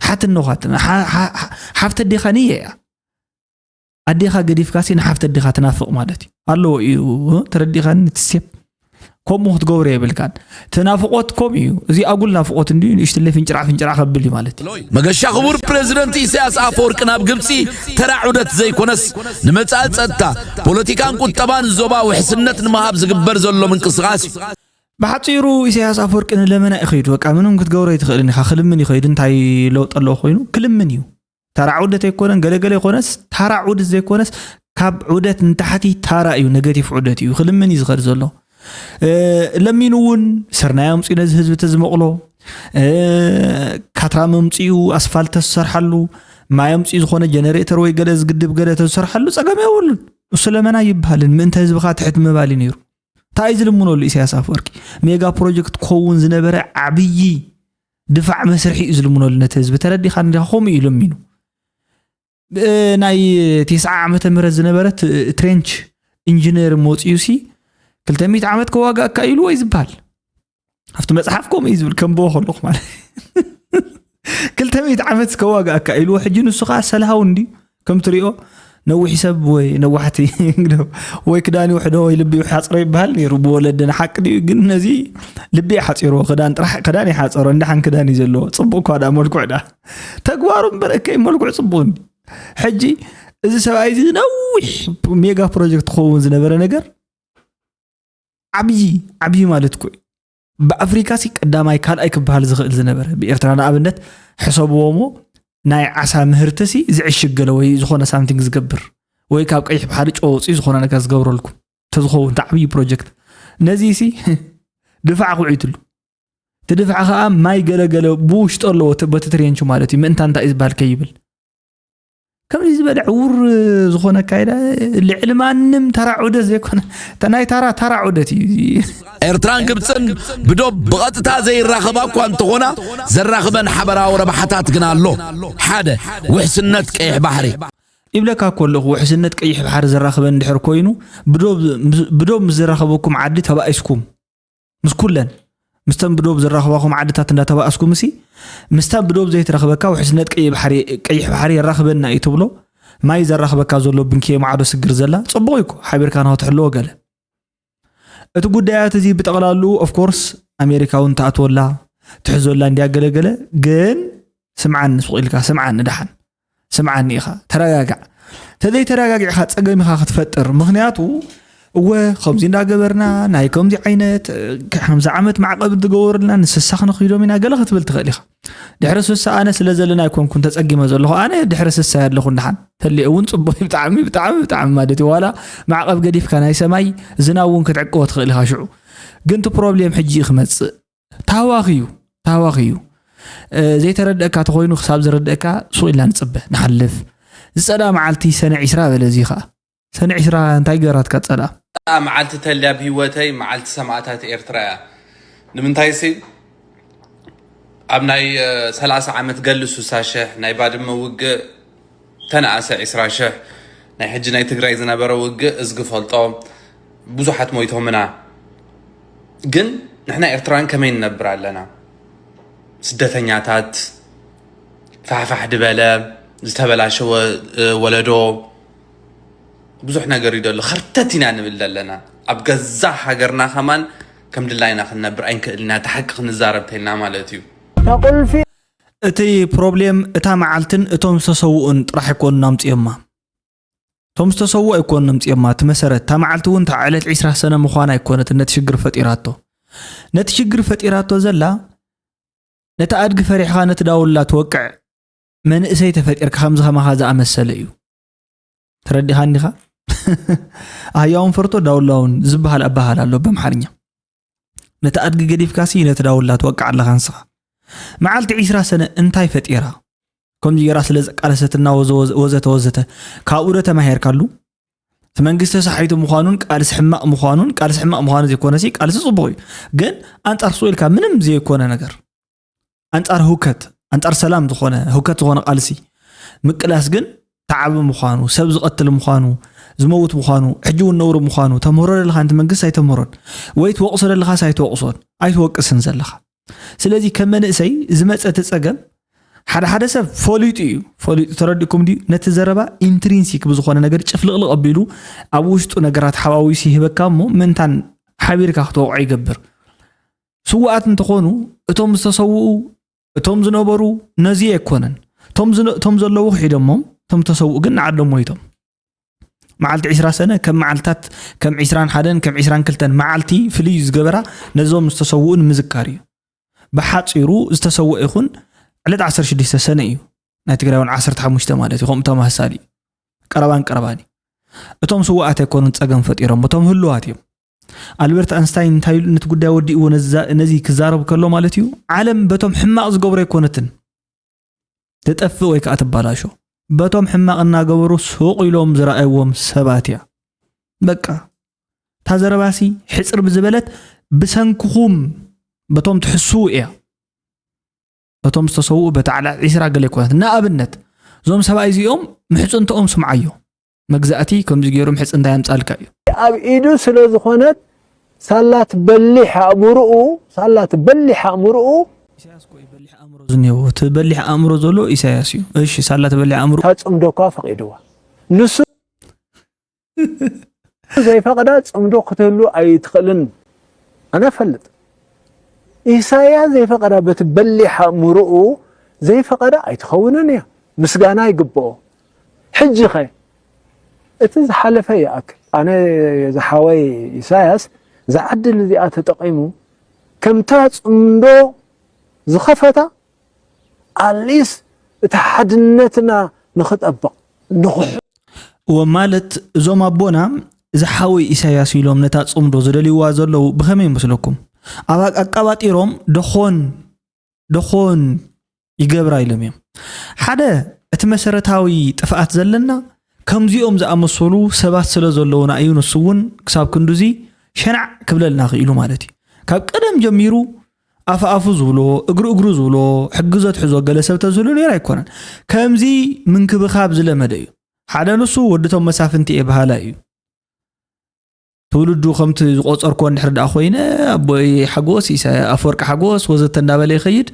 ሓትኖ ሓትና ሓፍተ ኣዴኻ ንየ እያ። ኣዴኻ ገዲፍካሲ ንሓፍተ ኣዴኻ ትናፍቕ ማለት እዩ ኣለዎ እዩ። ተረዲኻኒ ትሴብ ከምኡ ክትገብሮ የብልካን። ትናፍቆት ከምኡ እዩ። እዚ ኣጉል ናፍቆት እንዲ ንእሽትለይ ፍንጭራዕ ፍንጭራዕ ከብል እዩ ማለት እዩ። መገሻ ክቡር ፕሬዝደንት ኢሳያስ ኣፈወርቂ ናብ ግብፂ ተራ ዑደት ዘይኮነስ ንመፃኢ ፀጥታ፣ ፖለቲካን ቁጠባን ዞባ ውሕስነት ንምሃብ ዝግበር ዘሎ ምንቅስቃስ እዩ። ብሓፂሩ ኢሳያስ ኣፈወርቂ ንለመና እዩ ከይዱ። በቃ ምንም ክትገብሮ ኣይትኽእልን ኢኻ። ክልምን እዩ ከይዱ። እንታይ ለውጢ ኣለዎ ኮይኑ ክልምን እዩ። ተራ ዑደት ኣይኮነን፣ ገለገለ ይኮነስ፣ ተራ ዑደት ዘይኮነስ፣ ካብ ዑደት ንታሕቲ ተራ እዩ፣ ኔጋቲቭ ዑደት እዩ። ክልምን እዩ ዝኸድ ዘሎ። ለሚኑ እውን ስርናይ ኣምፅኡ ነዚ ህዝቢ ተዝመቕሎ፣ ካትራም ኣምፅኡ ኣስፋልት ተዝሰርሓሉ፣ ማይ ኣምፅኡ ዝኾነ ጀነሬተር ወይ ገለ ዝግድብ ገለ ተዝሰርሓሉ ፀገም የብሉን። እሱ ለመና ይበሃልን ምእንተ ህዝብኻ ትሕት ምባል እዩ ነይሩ። እንታይ እዩ ዝልምነሉ ኢሳያስ ኣፈወርቂ? ሜጋ ፕሮጀክት ክኸውን ዝነበረ ዓብዪ ድፋዕ መስርሒ እዩ ዝልምነሉ ነቲ ህዝቢ። ተረዲኻ እንዲኻ ከምኡ እዩ ለሚኑ። ናይ ቴስዓ ዓመተ ምህረት ዝነበረ ትሬንች ኢንጂነር መፂኡ ሲ ክልተ ሚእቲ ዓመት ከዋጋእካ ኢሉ ወይ ዝበሃል ኣብቲ መፅሓፍ ከምኡ እዩ ዝብል ከምብቦ ከለኹ ማለት ክልተ ሚእቲ ዓመት ከዋጋእካ ኢልዎ ሕጂ ንሱ ከዓ ሰልሃው እንዲ ከም ትሪኦ ነዊሕ ሰብ ወይ ነዋሕቲ ወይ ክዳን ይውሕዶ ወይ ልቢ ይሓፅሮ ይበሃል ነይሩ ብወለድና ሓቂ ድዩ ግን ነዚ ልቢ ይሓፂርዎ ክዳን ጥራሕ ክዳን ይሓፀሮ እንዳሓን ክዳን እዩ ዘለዎ ፅቡቅ እኳ ዳ መልኩዕ ዳ ተግባሩ እምበር እከይ መልኩዕ ፅቡቅ እንዲ ሕጂ እዚ ሰብኣይ እዚ ነዊሕ ሜጋ ፕሮጀክት ክኸውን ዝነበረ ነገር ዓብዪ ዓብዪ ማለት እኮ እዩ። ብኣፍሪካ ሲ ቀዳማይ ካልኣይ ክበሃል ዝኽእል ዝነበረ ብኤርትራ ንኣብነት ሕሰብዎ እሞ ናይ ዓሳ ምህርቲ ሲ ዝዕሽግ ገለ ወይ ዝኾነ ሳምቲንግ ዝገብር ወይ ካብ ቀይሕ ባሕሪ ጨወፂ ዝኾነ ነገር ዝገብረልኩም ተዝኸውን እቲ ዓብዪ ፕሮጀክት ነዚ ሲ ድፋዕ ክውዒትሉ እቲ ድፋዕ ከዓ ማይ ገለገለ ብውሽጡ ኣለዎ በቲ ትሬንቹ ማለት እዩ ምእንታ እንታይ እዩ ዝበሃል ከይብል ከምዚ ዝበለ ዕውር ዝኾነ ኣካይዳ ልዕሊ ማንም ተራ ዑደት ዘይኮነ ናይ ታራ ታራ ዑደት እዩ። ኤርትራን ግብፅን ብዶብ ብቐጥታ ዘይራኸባ እኳ እንተኾና ዘራኽበን ሓበራዊ ረብሓታት ግን ኣሎ። ሓደ ውሕስነት ቀይሕ ባሕሪ። ይብለካ እኮ ኣለኹ ውሕስነት ቀይሕ ባሕሪ ዘራኽበን እንድሕር ኮይኑ ብዶብ ምስ ዘራኸበኩም ዓዲ ተባኢስኩም ምስ ኩለን ምስተን ብዶብ ዘራኽባኹም ዓድታት እንዳተባኣስኩም እሲ ምስታ ብዶብ ዘይትረኽበካ ውሕስነት ቀይሕ ባሕሪ የራኽበና እዩ ትብሎ ማይ ዘራኽበካ ዘሎ ብንኪ ማዕዶ ስግር ዘላ ጽቡቕ እዩ እኮ ሓቢርካ ንኸትሕልዎ ገለ እቲ ጉዳያት እዚ ብጠቕላሉ ኦፍኮርስ ኣሜሪካ እውን ትኣትወላ ትሕዞላ እንዲያ ገለገለ ግን ስምዓኒ ስቕ ኢልካ ስምዓኒ ደሓን ስምዓኒ ኢኻ ተረጋጋዕ ተዘይተረጋጊዕኻ ፀገም ኢኻ ክትፈጥር ምኽንያቱ እወ ከምዚ እንዳገበርና ናይ ከምዚ ዓይነት ከምዚ ዓመት ማዕቐብ እንትገበሩልና ንስሳ ክነኽይዶም ኢና ገለ ክትብል ትኽእል ኢኻ ድሕሪ ስሳ ኣነ ስለ ዘለና ኣይኮንኩን ተፀጊመ ዘለኹ ኣነ ድሕሪ ስሳ ኣለኹ እንዳሓን ተሊኦ እውን ፅቡቅ ብጣዕሚ ብጣዕሚ ብጣዕሚ ማለት እዩ ዋላ ማዕቐብ ገዲፍካ ናይ ሰማይ ዝናብ እውን ክትዕቅቦ ትኽእል ኢኻ ሽዑ ግን እቲ ፕሮብሌም ሕጂ እዩ ክመፅእ ታዋኺ እዩ ታዋኺ እዩ ዘይተረድአካ ተኾይኑ ክሳብ ዝረድአካ ሱቕ ኢልና ንፅበ ንሓልፍ ዝፀልኣ መዓልቲ ሰነ ዒስራ በለ እዚ ኸዓ ሰነ ዒስራ እንታይ ገራትካ ፀልኣ እታ መዓልቲ ተልያ ብህይወተይ መዓልቲ ሰማእታት ኤርትራ እያ ንምንታይሲ ኣብ ናይ ሰላሳ ዓመት ገሊ ሱሳ ሽሕ ናይ ባድመ ውግእ ተነኣሰ ዕስራ ሽሕ ናይ ሕጂ ናይ ትግራይ ዝነበረ ውግእ እዝጊ ፈልጦ ብዙሓት ሞይቶምና ግን ንሕና ኤርትራውያን ከመይ ንነብር ኣለና ስደተኛታት ፋሕፋሕ ድበለ ዝተበላሸወ ወለዶ ብዙሕ ነገር እዩ ደሎ ኸርተት ኢና ንብል ዘለና ኣብ ገዛ ሃገርና ከማን ከም ድላይና ክንነብር ኣይንክእልና እቲ ሓቂ ክንዛረብ ተልና ማለት እዩ ቁልፊ እቲ ፕሮብሌም እታ መዓልትን እቶም ዝተሰውኡን ጥራሕ ኣይኮኑን ኣምፅኦማ እቶም ዝተሰውኡ ኣይኮኑን ኣምፅኦማ እቲ መሰረት እታ መዓልቲ እውን እታ ዕለት ዒስራ ሰነ ምዃና ኣይኮነትን ነቲ ሽግር ፈጢራቶ ነቲ ሽግር ፈጢራቶ ዘላ ነቲ ኣድጊ ፈሪሕኻ ነቲ ዳውላ ትወቅዕ መንእሰይ ተፈጢርካ ከምዚ ከማኻ ዝኣመሰለ እዩ ተረዲኻኒ ዲኻ ኣህያውን ፈርቶ ዳውላውን ዝበሃል ኣበሃል ኣሎ በምሓርኛ ነቲ ኣድጊ ገዲፍካሲ ነቲ ዳውላ ትወቅዕ ኣለኻ ንስኻ። መዓልቲ ዒስራ ሰነ እንታይ ፈጢራ? ከምዚ ገይራ ስለ ዘቃለሰትና ወዘ-፣ ወዘ-፣ ወዘተ ወዘተ። ካብኡ ዶ ተማሂርካሉ? እቲ መንግስቲ ተሳሒቱ ምዃኑን ቃልሲ ሕማቕ ምዃኑን፣ ቃልሲ ሕማቕ ምዃኑ ዘይኮነሲ ቃልሲ ጽቡቕ እዩ። ግን ኣንጻር ስቕ ኢልካ ምንም ዘይኮነ ነገር፣ ኣንጻር ህውከት፣ ኣንጻር ሰላም ዝኾነ፣ ህውከት ዝኾነ ቃልሲ ምቅላስ ግን ተዓቢ ምዃኑ፣ ሰብ ዝቐትል ምዃኑ፣ ዝመውት ምዃኑ፣ ሕጂ እውን ነውሪ ምዃኑ ተምህሮ ዘለኻ፣ ነቲ መንግስቲ ኣይተምህሮን ወይ ትወቕሶ ዘለኻስ ኣይትወቕሶን፣ ኣይትወቅስን ዘለኻ። ስለዚ ከም መንእሰይ ዝመጸ እቲ ጸገም ሓደ ሓደ ሰብ ፈሊጡ እዩ፣ ፈሊጡ ተረዲእኩም ድዩ? ነቲ ዘረባ ኢንትሪንሲክ ብዝኾነ ነገር ጭፍልቕልቕ ኣቢሉ ኣብ ውሽጡ ነገራት ሓዋዊሱ ይህበካ እሞ ምእንታን ሓቢርካ ክትወቕዖ ይገብር። ስውኣት እንተኾኑ እቶም ዝተሰውኡ፣ እቶም ዝነበሩ ነዚ ኣይኮነን። እቶም ዝነ-፣ እቶም ዘለዉ ክሒዶሞም፣ እቶም ዝተሰውኡ ግን ንዓዶም ሞይቶም። መዓልቲ ዒስራ ሰነ ከም መዓልታት፣ ከም ዒስራን ሓደን ከም ዒስራን ክልተን መዓልቲ ፍልይ ዝገበራ ነዞም ዝተሰውኡ ንምዝካር እዩ። ብሓጺሩ ዝተሰውአ ይኹን ዕለት ዓሰርተ ሽዱሽተ ሰነ እዩ። ናይ ትግራይ እውን ዓሰርተ ሓሙሽተ ማለት እዩ። ከምኡ ተመሳሳሊ እዩ። ቀረባን ቀረባን እዩ። እቶም ስውኣት ኣይኮኑን ጸገም ፈጢሮም፣ እቶም ህልዋት እዮም። ኣልበርት ኣንስታይን እንታይ ኢሉ ነቲ ጉዳይ ወዲእዎ ነዚ ዛ-፣ ነዚ ክዛረብ ከሎ ማለት እዩ፣ ዓለም በቶም ሕማቕ ዝገብሮ ኣይኮነትን ትጠፍእ ወይ ከዓ ትባላሾ። በቶም ሕማቕ እናገበሩ ሱቕ ኢሎም ዝረኣይዎም ሰባት እያ። በቃ፣ እታ ዘረባሲ ሕጽር ብዝበለት ብሰንክኹም በቶም ትሕስዉ እያ። በቶም ዝተሰውኡ በቲ ዓላት ዒስራ ገለ ኣይኮነት። ንኣብነት፣ እዞም ሰብኣይ እዚኦም ምሕጽንትኦም ስምዓዮ። መግዛእቲ ከምዚ ገይሩ ምሕጽንታ የምጻልካ እዩ። ኣብ ኢዱ ስለ ዝኾነት ሳላ ትበሊሕ ኣእምሮኡ፣ ሳላ ትበሊሕ ኣእምሮኡ። ኢሳያስ እኮ እዩ በሊሕ ኣእምሮ ዝኒሄዎ። እቲ በሊሕ ኣእምሮ ዘሎ ኢሳያስ እዩ። እሺ፣ ሳላ ትበሊሕ ኣእምሮ። እታ ጽምዶ እኳ ፈቒድዋ። ንሱ ዘይፈቐዳ ጽምዶ ክትህሉ ኣይትኽእልን። ኣነ እፈልጥ። ኢሳያስ ዘይፈቐዳ በቲ በሊሕ ኣእምሮኡ ዘይፈቐዳ ኣይትኸውንን እያ። ምስጋና ይግብኦ። ሕጂ ኸ እቲ ዝሓለፈ ይኣክል። ኣነ ዝሓወይ ኢሳያስ እዛ ዕድል እዚኣ ተጠቒሙ ከምታ ጽምዶ ዝኸፈታ ኣትሊስት እቲ ሓድነትና ንኽጠብቕ ንኽሑ-። እወ፣ ማለት እዞም ኣቦና ዝሓወይ ኢሳያስ ኢሎም ነታ ጽምዶ ዝደልይዋ ዘለዉ ብኸመይ ይመስለኩም? ኣብ ኣቃባጢሮም ደኾን፣ ደኾን ይገብራ ኢሎም እዮም። ሓደ፣ እቲ መሰረታዊ ጥፍኣት ዘለና ከምዚኦም ዝኣመሰሉ ሰባት ስለ ዘለዉና እዩ። ንሱ እውን ክሳብ ክንዱዚ ሸናዕ ክብለልና ክኢሉ ማለት እዩ። ካብ ቀደም ጀሚሩ ኣፍ ኣፉ ዝብሎ፣ እግሪ እግሩ ዝብሎ፣ ሕጊ ዘትሕዞ ገለ ሰብ ተዝህሉ ነይሩ ኣይኮነን። ከምዚ ምንክብኻብ ዝለመደ እዩ። ሓደ ንሱ ወዲ እቶም መሳፍንቲ እየ በሃላይ እዩ። ትውልዱ ከምቲ ዝቆጸርኮ እንድሕር ደኣ ኮይነ፣ ኣቦይ ሓጎስ፣ ኢሳያ ኣፈወርቂ ሓጎስ ወዘተ እንዳበለ ይኸይድ።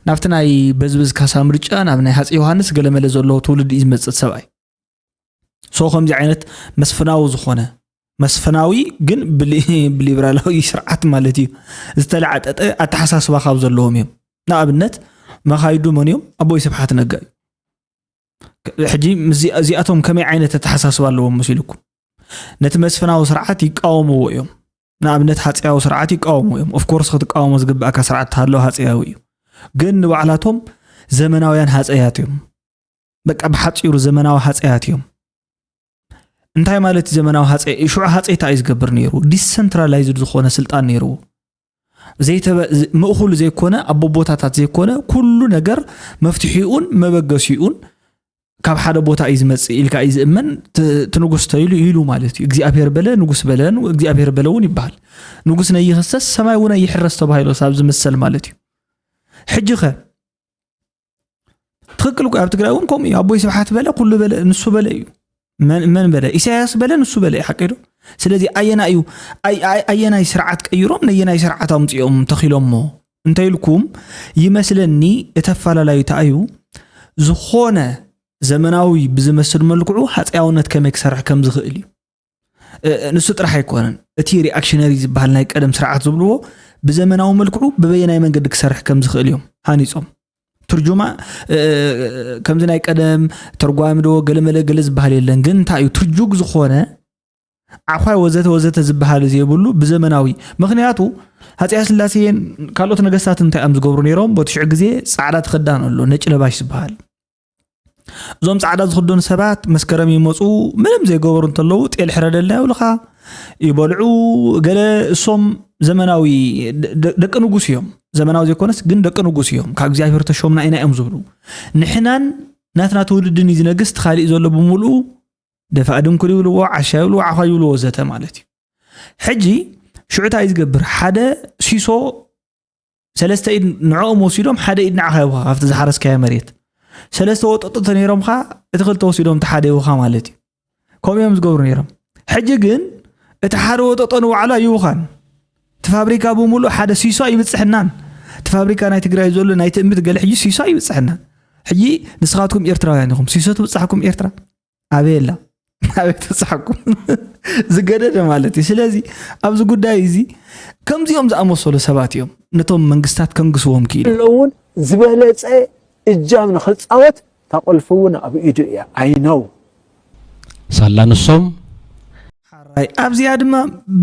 ናብቲ ናይ በዝብዝ ካሳ ምርጫ፣ ናብ ናይ ሃፀይ ዮሃንስ ገለመለ ዘሎ ትውልዲ እዩ ዝመጽእ ሰብኣይ። ሶ ከምዚ ዓይነት መስፍናዊ ዝኾነ፣ መስፍናዊ ግን ብሊ-፣ ብሊበራላዊ ስርዓት ማለት እዩ፣ ዝተለዓጠጠ ኣተሓሳስባ ካብ ዘለዎም እዮም። ንኣብነት መኻይዱ መን እዮም? ኣቦይ ስብሓት ነጋ እዩ። ሕጂ ምስዚ-፣ እዚኣቶም ከመይ ዓይነት ኣተሓሳስባ ኣለዎም መሲልኩም? ነቲ መስፍናዊ ስርዓት ይቃወምዎ እዮም። ንኣብነት ሃፀያዊ ስርዓት ይቃወምዎ እዮም። ኦፍኮርስ ክትቃወሞ ዝግብኣካ ስርዓት ተሃለወ ሃፀያዊ እዩ። ግን ንባዕላቶም ዘመናውያን ሃፀያት እዮም። በቃ ብሓፂሩ ዘመናዊ ሃፀያት እዮም። እንታይ ማለት እዩ ዘመናዊ ሃፀይ? ሽዑ ሃፀይ እንታይ እዩ ዝገብር ነይሩ? ዲሰንትራላይዝድ ዝኾነ ስልጣን ነይርዎ። ዘይተበ-፣ ዝ-፣ ምእኹል ዘይኮነ፣ ኣብ ቦታታት ዘይኮነ፣ ኩሉ ነገር መፍትሒኡን መበገሲኡን ካብ ሓደ ቦታ እዩ ዝመጽእ ኢልካ እዩ ዝእመን። ት-፣ እቲ ንጉስ ተይሉ ኢሉ ማለት እዩ። እግዚኣብሔር በለ፣ ንጉስ በለ፣ ን-፣ እግዚኣብሔር በለ እውን ይበሃል። ንጉስ ነይኽሰስ ሰማይ እውን ኣይሕረስ ተባሂሉ ክሳብ ዝምሰል ማለት እዩ። ሕጂ ኸ? ትኽክል እኮ፣ ኣብ ትግራይ እውን ከምኡ እዩ። ኣቦይ ስብሓት በለ፣ ኩሉ በለ፣ ንሱ በለ እዩ። መን፣ መን በለ? ኢሳያስ በለ፣ ንሱ በለ እዩ። ሓቂ ዶ? ስለዚ ኣየና እዩ፣ ኣይ-፣ ኣይ-፣ ኣየናይ ስርዓት ቀይሮም ነየናይ ስርዓት ኣምጺኦም ተኺሎሞ እንተኢልኩም፣ ይመስለኒ እቲ ኣፈላላዩ እንታይ እዩ፣ ዝኾነ ዘመናዊ ብዝመስል መልክዑ ሃፀያውነት ከመይ ክሰርሕ ከም ዝኽእል እዩ። እ፣ ንሱ ጥራሕ ኣይኮነን። እቲ ሪኣክሽነሪ ዝበሃል ናይ ቀደም ስርዓት ዝብልዎ ብዘመናዊ መልክዑ ብበየናይ መንገዲ ክሰርሕ ከም ዝኽእል እዮም ሃኒጾም። ትርጁማ፣ እ፣ ከምዚ ናይ ቀደም ተርጓሚ ዶ ገለመለ ገለ ዝበሃል የለን። ግን እንታይ እዩ ትርጁግ ዝኾነ ዓዃይ ወዘተ ወዘተ ዝበሃል ዘይብሉ ብዘመናዊ። ምኽንያቱ ሃፀይ ስላሴን ካልኦት ነገስታት እንታይ እዮም ዝገብሩ ነይሮም? በቲ ሽዑ ግዜ ፃዕዳ ትኽዳን ኣሎ፣ ነጭ ለባሽ ዝበሃል። እዞም ፃዕዳ ዝኽደኑ ሰባት መስከረም ይመፁ፣ ምንም ዘይገበሩ እንተለዉ ጤል ሕረደልና ይብሉኻ። ይበልዑ። ገለ እሶም ዘመናዊ ደ- ደ- ደቂ ንጉስ እዮም። ዘመናዊ ዘይኮነስ ግን ደቂ ንጉስ እዮም። ካብ እግዚኣብሔር ተሾምና ኢና እዮም ዝብሉ። ንሕናን ናትና ትውልድን እዩ ዝነግስ። እቲ ካሊእ ዘሎ ብምሉኡ ደፋእ ድንኩል ይብልዎ፣ ዓሻ ይብልዎ፣ ዓዃ ይብልዎ፣ ወዘተ ማለት እዩ። ሕጂ ሽዑ እንታይ ዝገብር? ሓደ ሲሶ ሰለስተ ኢድ ንዕኦም ወሲዶም ሓደ ኢድ ንዓኻ ይብኻ ካብቲ ዝሓረስካዮ መሬት። ሰለስተ ወጠጦ ተነይሮምኻ እቲ ክልተ ወሲዶም እቲ ሓደ ይብኻ ማለት እዩ። ከምኡ እዮም ዝገብሩ ነይሮም። ሕጂ ግን እቲ ሓደ ወጠጦ ንባዕሉ ኣይብኻን። እቲ ፋብሪካ ብምሉእ ሓደ ሲሶ ኣይብፅሕናን። እቲ ፋብሪካ ናይ ትግራይ ዘሎ ናይ ትእምት ገለ ሕጂ ሲሶ ኣይብፅሕናን። ሕጂ ንስኻትኩም ኤርትራውያን ኢኹም፣ ሲሶ ትብፅሓኩም ኤርትራ ኣበይ ኣላ? ኣበይ ትብፅሓኩም? ዝገደደ ማለት እዩ። ስለዚ ኣብዚ ጉዳይ እዚ ከምዚኦም ዝኣመሰሉ ሰባት እዮም ነቶም መንግስታት ከንግስዎም ክኢሉ። እውን ዝበለፀ እጃም ንክፃወት ታቆልፍ እውን ኣብ ኢዱ እያ። I know። ሳላ ንሶም ሓራይ ኣብዚኣ ድማ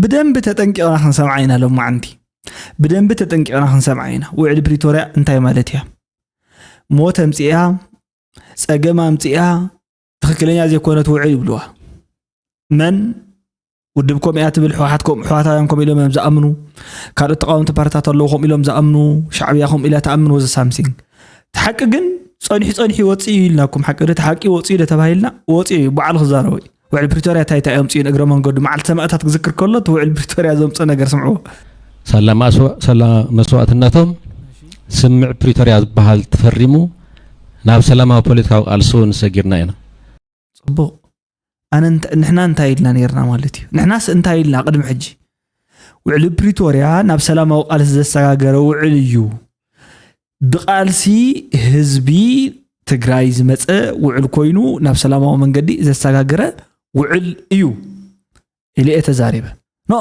ብደንቢ ተጠንቂቕና ክንሰምዓ ኢና። ሎማዓንቲ ብደንቢ ተጠንቂቕና ክንሰምዓ ኢና። ውዕል ፕሪቶርያ እንታይ ማለት እያ? ሞት ኣምፅኣ፣ ፀገም ኣምፅኣ፣ ትኽክለኛ ዘይኮነት ውዕል ይብልዋ። መን ውድብ ከምኡ እያ ትብል? ህወሓት ከም- ህወሓታውያን ከምኡ ኢሎም እዮም ዝኣምኑ። ካልኦት ተቃወምቲ ፓርትታት ኣለዉ ከምኡ ኢሎም ዝኣምኑ። ሻዕብያ ከምኡ ኢላ ትኣምን ወዘ ሳምሲንግ። እቲ ሓቂ ግን ፀኒሑ ፀኒሑ ይወፅእ እዩ ኢልናኩም። ሓቂ ዶ እቲ ሓቂ ወፅኡ ዶ ተባሂልና ወፅኡ እዩ። በዓሉ ክዛረቦ እዩ። ውዕል ፕሪቶርያ እንታይ እንታይ እዮም ፅኡ እግረ መንገዱ መዓልቲ ሰማእታት ክዝክር ከሎ እቲ ውዕል ፕሪቶርያ ዘምፅኦ ነገር ስምዕዎ። ሳላ ማእስዋ- ሳላ መስዋእትነቶም ስምምዕ ፕሪቶርያ ዝበሃል ተፈሪሙ ናብ ሰላማዊ ፖለቲካዊ ቃልሲ እውን ሰጊርና ኢና። ፅቡቕ ኣነ እንተ- ንሕና እንታይ ኢልና ነርና ማለት እዩ? ንሕናስ እንታይ ኢልና ቅድሚ ሕጂ? ውዕሊ ፕሪቶርያ ናብ ሰላማዊ ቃልሲ ዘሰጋገረ ውዕል እዩ። ብቃልሲ ህዝቢ ትግራይ ዝመፀ ውዕል ኮይኑ ናብ ሰላማዊ መንገዲ ዘሰጋገረ ውዕል እዩ ኢለ እየ ተዛሪበ። ኖ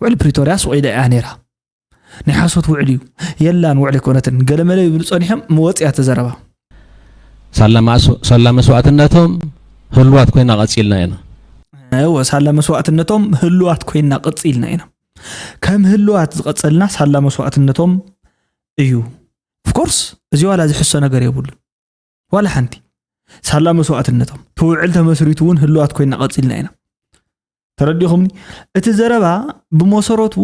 ውዕሊ ፕሪቶርያ ስቕ ኢለ እያ ነይራ። ናይ ሓሶት ውዕል እዩ። የላን ውዕል ኣይኮነትን ገለመለ ይብሉ ፀኒሖም። መወፂ እያ ተዘረባ። ሳላ ማእስ- ሳላ መስዋእትነቶም ህልዋት ኮይና ቀፂልና ኢና። እወ ሳላ መስዋእትነቶም ህልዋት ኮይና ቀፂልና ኢና። ከም ህልዋት ዝቐፀልና ሳላ መስዋእትነቶም እዩ። ኦፍኮርስ እዚ ዋላ ዝሕሶ ነገር የብሉ ዋላ ሓንቲ። ሳላ መስዋእትነቶም ትውዕል ተመስሪቱ እውን ህልዋት ኮይና ቀፂልና ኢና። ተረዲኹምኒ? እቲ ዘረባ ብመሰረቱ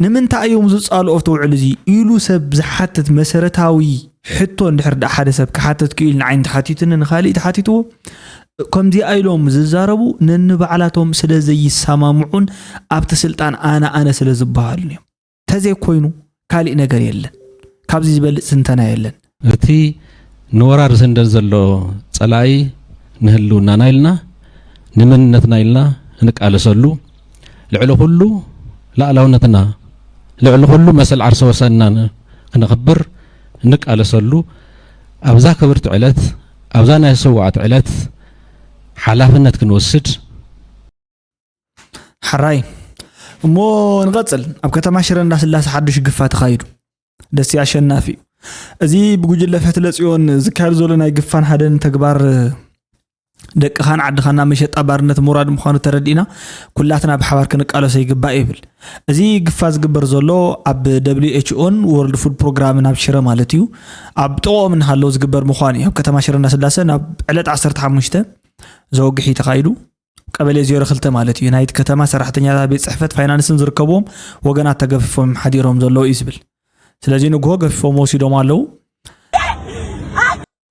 ንምንታይ እዮም ዝፃልኦ እቲ ውዕል እዚ ኢሉ ሰብ ዝሓትት መሰረታዊ ሕቶ እንድሕር ደኣ ሓደ ሰብ ክሓትት ክኢሉ ንዓይኒ ተሓቲቱኒ ንኻሊእ ተሓቲትዎ ከምዚኣ ኢሎም ዝዛረቡ ነንባዕላቶም ስለ ዘይሰማምዑን ኣብቲ ስልጣን ኣነ ኣነ ስለ ዝበሃሉን እዮም። ተዘይኮይኑ ካሊእ ነገር የለን። ካብዚ ዝበልፅ ትንተና የለን። እቲ ንወራር ዝህንደን ዘሎ ፀላኢ ንህልውናና ኢልና ንመንነትና ኢልና እንቃለሰሉ ልዕሊ ኩሉ ላእላውነትና ልዕሊ ኩሉ መሰል ዓርሰ ወሰንና ክነኽብር እንቃለሰሉ ኣብዛ ክብርቲ ዕለት ኣብዛ ናይ ስዋዕት ዕለት ሓላፍነት ክንወስድ ሓራይ እሞ ንቐፅል። ኣብ ከተማ ሽረ እንዳስላሴ ሓዱሽ ግፋ ተኻይዱ። ደሴ ኣሸናፊ እዩ። እዚ ብጉጅለ ፈትለ ፅዮን ዝካየድ ዘሎ ናይ ግፋን ሓደን ተግባር ደቅኻን ዓድኻን ናብ መሸጣ ባርነት ምውራድ ምዃኑ ተረዲእና ኩላትና ብሓባር ክንቃለሶ ይግባእ ይብል። እዚ ግፋ ዝግበር ዘሎ ኣብ ደብሊው ኤች ኦን ወርልድ ፉድ ፕሮግራምን ኣብ ሽረ ማለት እዩ ኣብ ጥቕኦም እናሃለዉ ዝግበር ምዃኑ እዩ። ኣብ ከተማ ሽረ እንዳስላሰ ናብ ዕለት ዓሰርተ ሓሙሽተ ዘወግሒ ተኻይዱ ቀበሌ ዜሮ ክልተ ማለት እዩ ናይቲ ከተማ ሰራሕተኛታት ቤት ፅሕፈት ፋይናንስን ዝርከብዎም ወገናት ተገፊፎም ሓዲሮም ዘለዉ እዩ ዝብል። ስለዚ ንግሆ ገፊፎም ወሲዶም ኣለዉ።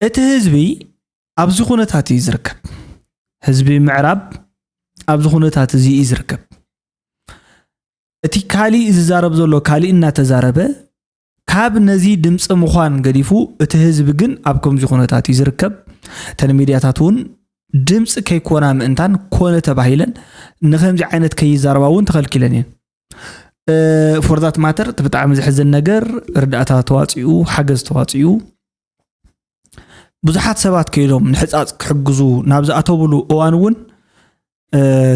እቲ ህዝቢ ኣብዚ ኩነታት እዩ ዝርከብ። ህዝቢ ምዕራብ ኣብዚ ኩነታት እዚ እዩ ዝርከብ። እቲ ካሊእ ዝዛረብ ዘሎ ካሊእ እናተዛረበ ካብ ነዚ ድምፂ ምዃን ገዲፉ እቲ ህዝቢ ግን ኣብ ከምዚ ኩነታት እዩ ዝርከብ። እተን ሚድያታት እውን ድምፂ ከይኮና ምእንታን ኮነ ተባሂለን ንከምዚ ዓይነት ከይዛረባ እውን ተኸልኪለን እየን። ፎርዛት ማተር እቲ ብጣዕሚ ዝሕዝን ነገር ርዳእታ ተዋፂኡ ሓገዝ ተዋፂኡ ብዙሓት ሰባት ከይዶም ንሕፃፅ ክሕግዙ ናብ ዝኣተውሉ እዋን እውን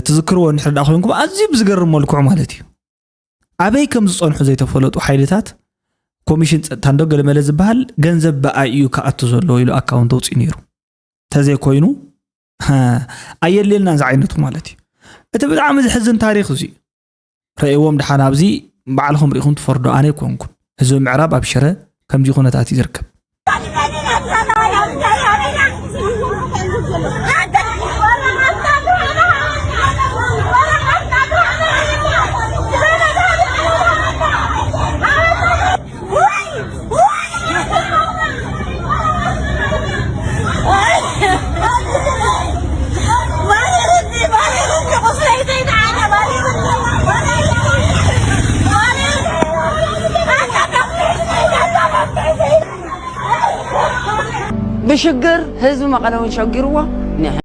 ትዝክርዎ እንድሕር ደኣ ኮይንኩም ኣዝዩ ብዝገርም መልክዑ ማለት እዩ ኣበይ ከም ዝፀንሑ ዘይተፈለጡ ሓይልታት ኮሚሽን ፀጥታ እንዶ ገለመለ ዝበሃል ገንዘብ ብኣይ እዩ ክኣቱ ዘለዎ ኢሉ ኣካውንት ኣውፅኡ ነይሩ ተዘይኮይኑ ኣየድልየልናን ዝዓይነቱ ማለት እዩ እቲ ብጣዕሚ ዝሕዝን ታሪክ እዚ ረእዎም ድሓን ኣብዚ ባዕልኹም ርኢኹም ትፈርዶ ኣነ ኣይኮንኩን ህዝቢ ምዕራብ ኣብ ሽረ ከምዚ ኩነታት እዩ ዝርከብ ሽግር ህዝቢ መቐለ እውን ሸጊርዎ። ንሕ-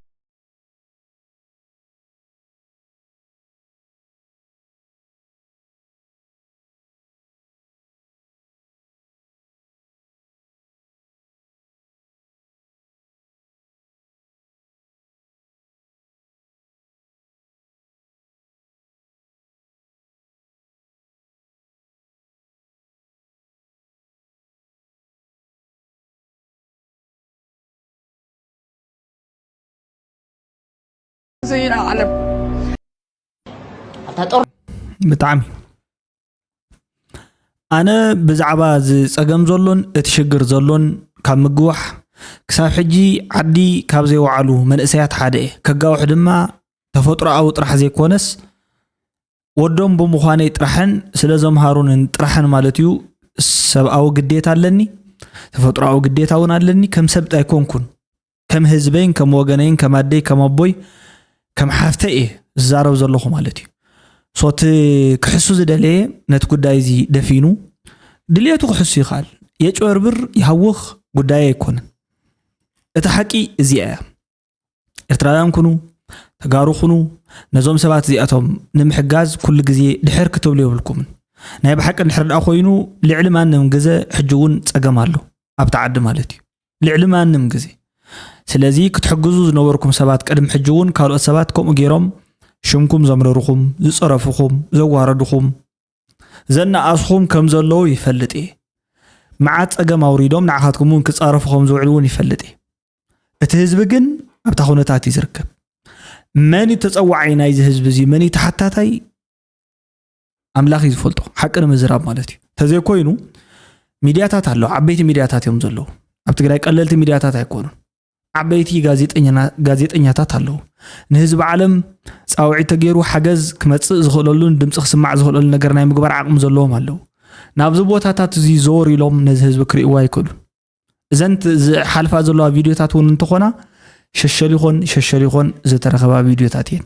ዘይንዓለም ኣብታ ጦር ብጣዕሚ ኣነ ብዛዕባ እዚ ፀገም ዘሎን እቲ ሽግር ዘሎን ካብ ምግዋሕ ክሳብ ሕጂ ዓዲ ካብ ዘይወዓሉ መንእሰያት ሓደ እየ። ከጋውሕ ድማ ተፈጥሮኣዊ ጥራሕ ዘይኮነስ ወዶም ብምዃነይ ጥራሕን ስለ ዘምሃሩንን ጥራሕን ማለት እዩ። ሰብኣዊ ግዴታ ኣለኒ፣ ተፈጥሮኣዊ ግዴታ እውን ኣለኒ። ከም ሰብ ኣይኮንኩን፣ ከም ህዝበይን ከም ወገነይን ከም ኣደይ ከም ኣቦይ ከም ሓፍተይ እየ ዝዛረብ ዘለኹ ማለት እዩ። ሶ እቲ ክሕሱ ዝደለየ ነቲ ጉዳይ እዚ ደፊኑ ድልየቱ ክሕሱ ይኽኣል። የጭበርብር ይሃውኽ ጉዳይ ኣይኮነን። እቲ ሓቂ እዚኣ እያ። ኤርትራውያን ኩኑ፣ ተጋሩ ኩኑ፣ ነዞም ሰባት እዚኣቶም ንምሕጋዝ ኩሉ ግዜ ድሕር ክትብሉ የብልኩምን። ናይ ብሓቂ እንድሕር ደኣ ኮይኑ ልዕሊ ማንም ግዘ ሕጂ እውን ጸገም ኣሎ ኣብቲ ዓዲ ማለት እዩ። ልዕሊ ማንም ግዜ። ስለዚ ክትሕግዙ ዝነበርኩም ሰባት ቅድሚ ሕጂ እውን ካልኦት ሰባት ከምኡ ገይሮም ሽምኩም ዘምረርኹም፣ ዝጸረፍኹም፣ ዘዋረድኹም፣ ዘነኣስኹም ከም ዘለዉ ይፈልጥ እየ። መዓት ጸገም ኣውሪዶም ንዓኻትኩም እውን ክጻረፉ ከም ዝውዕሉ እውን ይፈልጥ እየ። እቲ ህዝቢ ግን ኣብታ ኩነታት እዩ ዝርከብ። መን እዩ ተጸዋዓይ ናይዚ ህዝቢ እዚ? መን እዩ ተሓታታይ? ኣምላኽ እዩ ዝፈልጦ። ሓቂ ንምዝራብ ማለት እዩ። ተዘይኮይኑ ሚድያታት ኣለዉ፣ ዓበይቲ ሚድያታት እዮም ዘለዉ። ኣብ ትግራይ ቀለልቲ ሚድያታት ኣይኮኑን። ዓበይቲ ጋዜጠኛና- ጋዜጠኛታት ኣለዉ። ንህዝቢ ዓለም ጻውዒት ተገይሩ ሓገዝ ክመጽእ ዝኽእለሉን ድምፂ ክስማዕ ዝኽእለሉ ነገር ናይ ምግባር ዓቕሚ ዘለዎም ኣለዉ። ናብዚ ቦታታት እዚ ዘወር ኢሎም ነዚ ህዝቢ ክርእይዎ ኣይክእሉን። እዘን ት- ዝሓልፋ ዘለዋ ቪድዮታት እውን እንተኾና ሸሸሊኾን ሸሸሊኾን ዝተረኸባ ቪድዮታት እየን።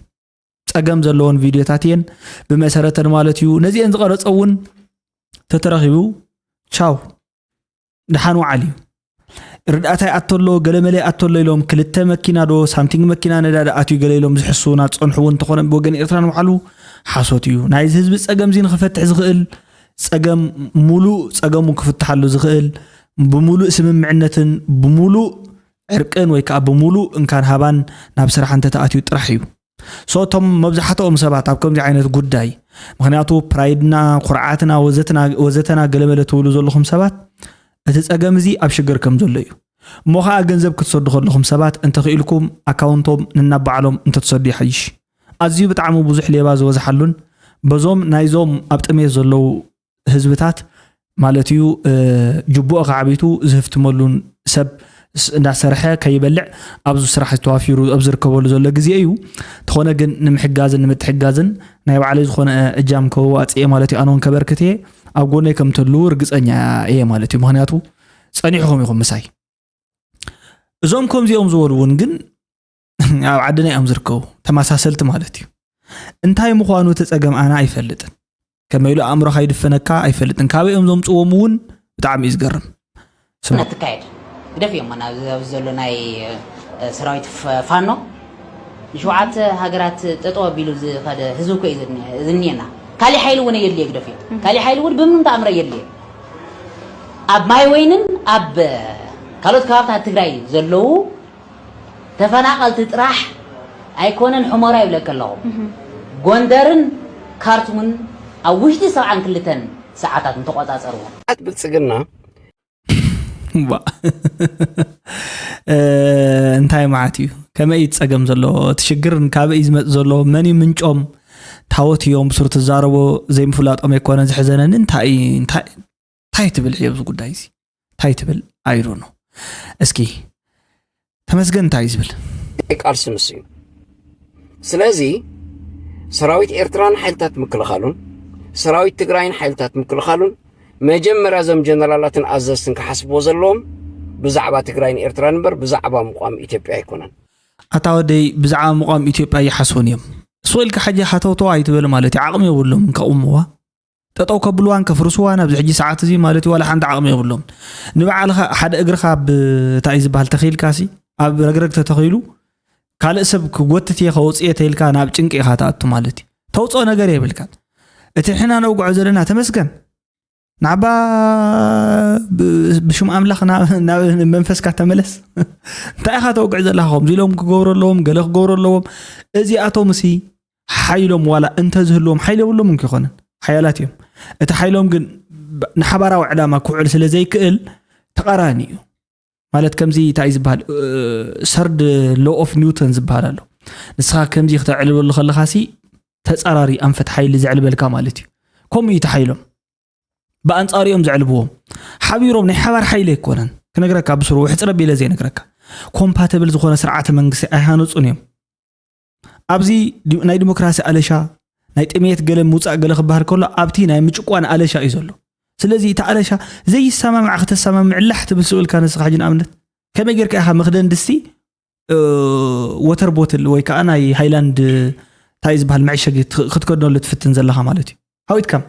ጸገም ዘለዎን ቪድዮታት እየን። ብመሰረተን ማለት እዩ። ነዚአን ዝቐረጸ እውን ተተረኺቡ ቻው ደሓን ወዓል እዩ። ርዳእታ ይኣቶ ኣሎ፣ ገለመለ ይኣቶ ኣሎ ኢሎም ክልተ መኪና ዶ ሳምቲንግ መኪና ነዳዲ ኣትዩ ገለ ኢሎም ዝሕሱና ዝጸንሑ እውን እንተኾነ ብወገን ኤርትራ ንባዕሉ ሓሶት እዩ። ናይዚ ህዝቢ ጸገም እዚ ንኽፈትሕ ዝኽእል ጸገም ሙሉእ ጸገሙ ክፍትሓሉ ዝኽእል ብምሉእ ስምምዕነትን ብምሉእ ዕርቅን ወይ ከዓ ብምሉእ እንካን ሃባን ናብ ስራሕ እንተተኣትዩ ጥራሕ እዩ። ሶ እቶም መብዛሕትኦም ሰባት ኣብ ከምዚ ዓይነት ጉዳይ ምክንያቱ ፕራይድና ኩርዓትና ወዘትና ወዘተና ገለመለ ትብሉ ዘለኹም ሰባት እቲ ጸገም እዚ ኣብ ሽግር ከም ዘሎ እዩ። እሞ ከዓ ገንዘብ ክትሰዱ ከለኹም ሰባት እንተኽኢልኩም ኣካውንቶም ንናብ ባዕሎም እንተትሰዱ ይሓይሽ። ኣዝዩ ብጣዕሚ ብዙሕ ሌባ ዝበዝሓሉን በዞም ናይዞም ኣብ ጥሜት ዘለዉ ህዝብታት ማለት እዩ ጅቡኦ ከዓቢቱ ዝህፍትመሉን ሰብ እንዳሰርሐ ከይበልዕ ኣብዚ ስራሕ ዝተዋፊሩ ኣብ ዝርከበሉ ዘሎ ግዜ እዩ። እንተኾነ ግን ንምሕጋዝን ንምትሕጋዝን ናይ ባዕለይ ዝኾነ እጃም ከዋፅእ እየ ማለት እዩ። ኣነ እውን ከበርክት እየ፣ ኣብ ጎነይ ከም ትህልዉ ርግፀኛ እየ ማለት እዩ። ምክንያቱ ፀኒሕኹም ኢኹም ምሳይ። እዞም ከምዚኦም ዝበሉ እውን ግን ኣብ ዓድና እዮም ዝርከቡ፣ ተመሳሰልቲ ማለት እዩ። እንታይ ምዃኑ እቲ ጸገም ኣነ ኣይፈልጥን። ከመይ ኢሉ ኣእምሮኻ ይድፈነካ ኣይፈልጥን። ካበይ እዮም ዘምጽዎም እውን ብጣዕሚ እዩ ዝገርም። ስማ። ትካየድ ግደፍ እዮም ኣብዚ ኣብዚ ዘሎ ናይ ሰራዊት ፋኖ ንሸውዓተ ሃገራት ጠጠው ኣቢሉ ዝኸደ ህዝቢ እኮ እዩ ዝኒኤና። ካሊእ ሓይሊ እውን የድልየ ግደፍ እዮም። ካሊእ ሓይሊ እውን ብምንም ተኣምረ የድልየ። ኣብ ማይ ወይንን ኣብ ካልኦት ከባብታት ትግራይ ዘለዉ ተፈናቐልቲ ጥራሕ ኣይኮነን ሑመራ ይብለኪ ኣለኹ። ጎንደርን ካርቱምን ኣብ ውሽጢ ሰብዓን ክልተን ሰዓታት ምተቆጻጸርዎ። ስርዓት ብልጽግና ዋ። እ፣ እንታይ መዓት እዩ? ከመይ እዩ ጸገም ዘለዎ? እቲ ሽግር ካበይ እዩ ዝመጽእ ዘሎ? መን እዩ ምንጮም? ታወት እዮም ብሱር ትዛረቦ ዘይምፍላጦም ኣይኮነ ዝሕዘነኒ። እንታይ እንታይ እንታይ ትብል ሕጂ ኣብዚ ጉዳይ እዚ እንታይ ትብል? ኣይዶ ነው። እስኪ ተመስገን እንታይ እዩ ዝብል? ናይ ቃልሲ ምስ እዩ። ስለዚ ሰራዊት ኤርትራን ሓይልታት ምክልኻሉን ሰራዊት ትግራይን ሓይልታት ምክልኻሉን መጀመርያ እዞም ጀነራላትን ኣዘዝትን ክሓስብዎ ዘለዎም ብዛዕባ ትግራይን ኤርትራን እምበር ብዛዕባ ምቋም ኢትዮጵያ ኣይኮነን። ኣታ ወደይ ብዛዕባ ምቋም ኢትዮጵያ ይሓስቡን እዮም። እሱ ኢልካ ሕጂ ሃተውተው ኣይትበል ማለት እዩ። ዓቕሚ የብሎም ከቑምዋ። ጠጠው ከብልዋን ከፍርስዋን ኣብዚ ሕጂ ሰዓት እዚ ማለት እዩ ዋላ ሓንቲ ዓቕሚ የብሎም። ንባዕልኻ ሓደ እግርኻ ብታይ ዝበሃል ተኺልካሲ ኣብ ረግረግ ተተኺሉ ካልእ ሰብ ክጎትት እየ ከውፅእ እየ ተይልካ ናብ ጭንቂ ኢኻ ትኣቱ ማለት እዩ። ተውፅኦ ነገር የብልካን። እቲ ሕና ነውግዖ ዘለና ተመስገን ናባ ብሽም ኣምላኽ ናብ መንፈስካ ተመለስ። እንታይ ኢኻ ተወግዕ ዘለኻ? ከምዚ ኢሎም ክገብሩ ኣለዎም፣ ገለ ክገብሩ ኣለዎም። እዚኣቶም ሲ ሓይሎም ዋላ እንተዝህልዎም ሓይል የብሎም እንኪ ይኾነን ሓያላት እዮም። እቲ ሓይሎም ግን ንሓባራዊ ዕላማ ክውዕል ስለ ዘይክእል ተቓራኒ እዩ። ማለት ከምዚ እንታይ ዝበሃል ሰርድ ሎ ኦፍ ኒውተን ዝበሃል ኣሎ። ንስኻ ከምዚ ክተዕልበሉ ከለኻ ሲ ተጻራሪ ኣንፈት ሓይሊ ዘዕልበልካ ማለት እዩ። ከምኡ እዩ ተሓይሎም ብኣንጻሩ እዮም ዘዕልብዎም። ሓቢሮም ናይ ሓባር ሓይሊ ኣይኮነን። ክነግረካ ብስሩ ሕጽረ ቢለ ዘይነግረካ ኮምፓተብል ዝኾነ ስርዓተ መንግስቲ ኣይሃነጹን እዮም። ኣብዚ ናይ ዲሞክራሲ ኣለሻ ናይ ጥሜት ገለ ምውፃእ ገለ ክበሃል ከሎ ኣብቲ ናይ ምጭቋን ኣለሻ እዩ ዘሎ። ስለዚ እቲ ኣለሻ ዘይሰማማዕ ከተሰማምዕ ላሕ ትብል ስብልካ ንስኻ ሕጂ ንኣብነት ከመይ ጌርካ ኢኻ መኽደን ድስቲ ወተር ቦትል ወይ ከዓ ናይ ሃይላንድ እንታይ ዝበሃል መዕሸጊ ክትከድነሉ ትፍትን ዘለኻ ማለት እዩ። ሃዊትካም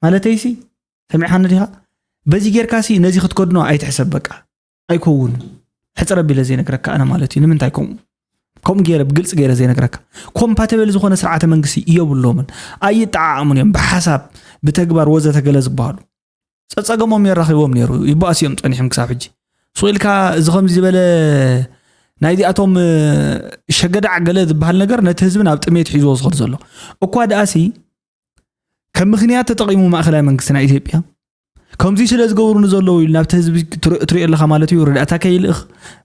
ማለተይሲ ሰሚዕኻኒ ዲኻ? በዚ ጌርካሲ ነዚ ክትከድኖ ኣይትሕሰብ በቃ። ኣይከውን ሕፅረ ቢለ ዘይነግረካ ኣነ ማለት እዩ። ንምንታይ ከምኡ ከምኡ ገይረ ብግልፂ ገይረ ዘይነግረካ? ኮምፓተብል ዝኾነ ስርዓተ መንግስቲ እየብሎምን። ኣይጠዓዓሙን እዮም። ብሓሳብ ብተግባር ወዘተ ገለ ዝበሃሉ ፀፀገሞም የራኺቦም ነይሩ። ይበኣስ እዮም ፀኒሖም ክሳብ ሕጂ። ሱቕ ኢልካ እዚ ከምዚ ዝበለ ናይዚኣቶም ሸገዳዕ ገለ ዝበሃል ነገር ነቲ ህዝቢ ናብ ጥሜት ሒዝዎ ዝኸድ ዘሎ እኳ ደኣሲ ከም ምኽንያት ተጠቒሙ ማእኸላይ መንግስቲ ናይ ኢትዮጵያ ከምዚ ስለ ዝገብሩኒ ዘለዉ ኢሉ ናብቲ ህዝቢ ትሪኦ ኣለኻ ማለት እዩ። ረዳእታ ከይልእኽ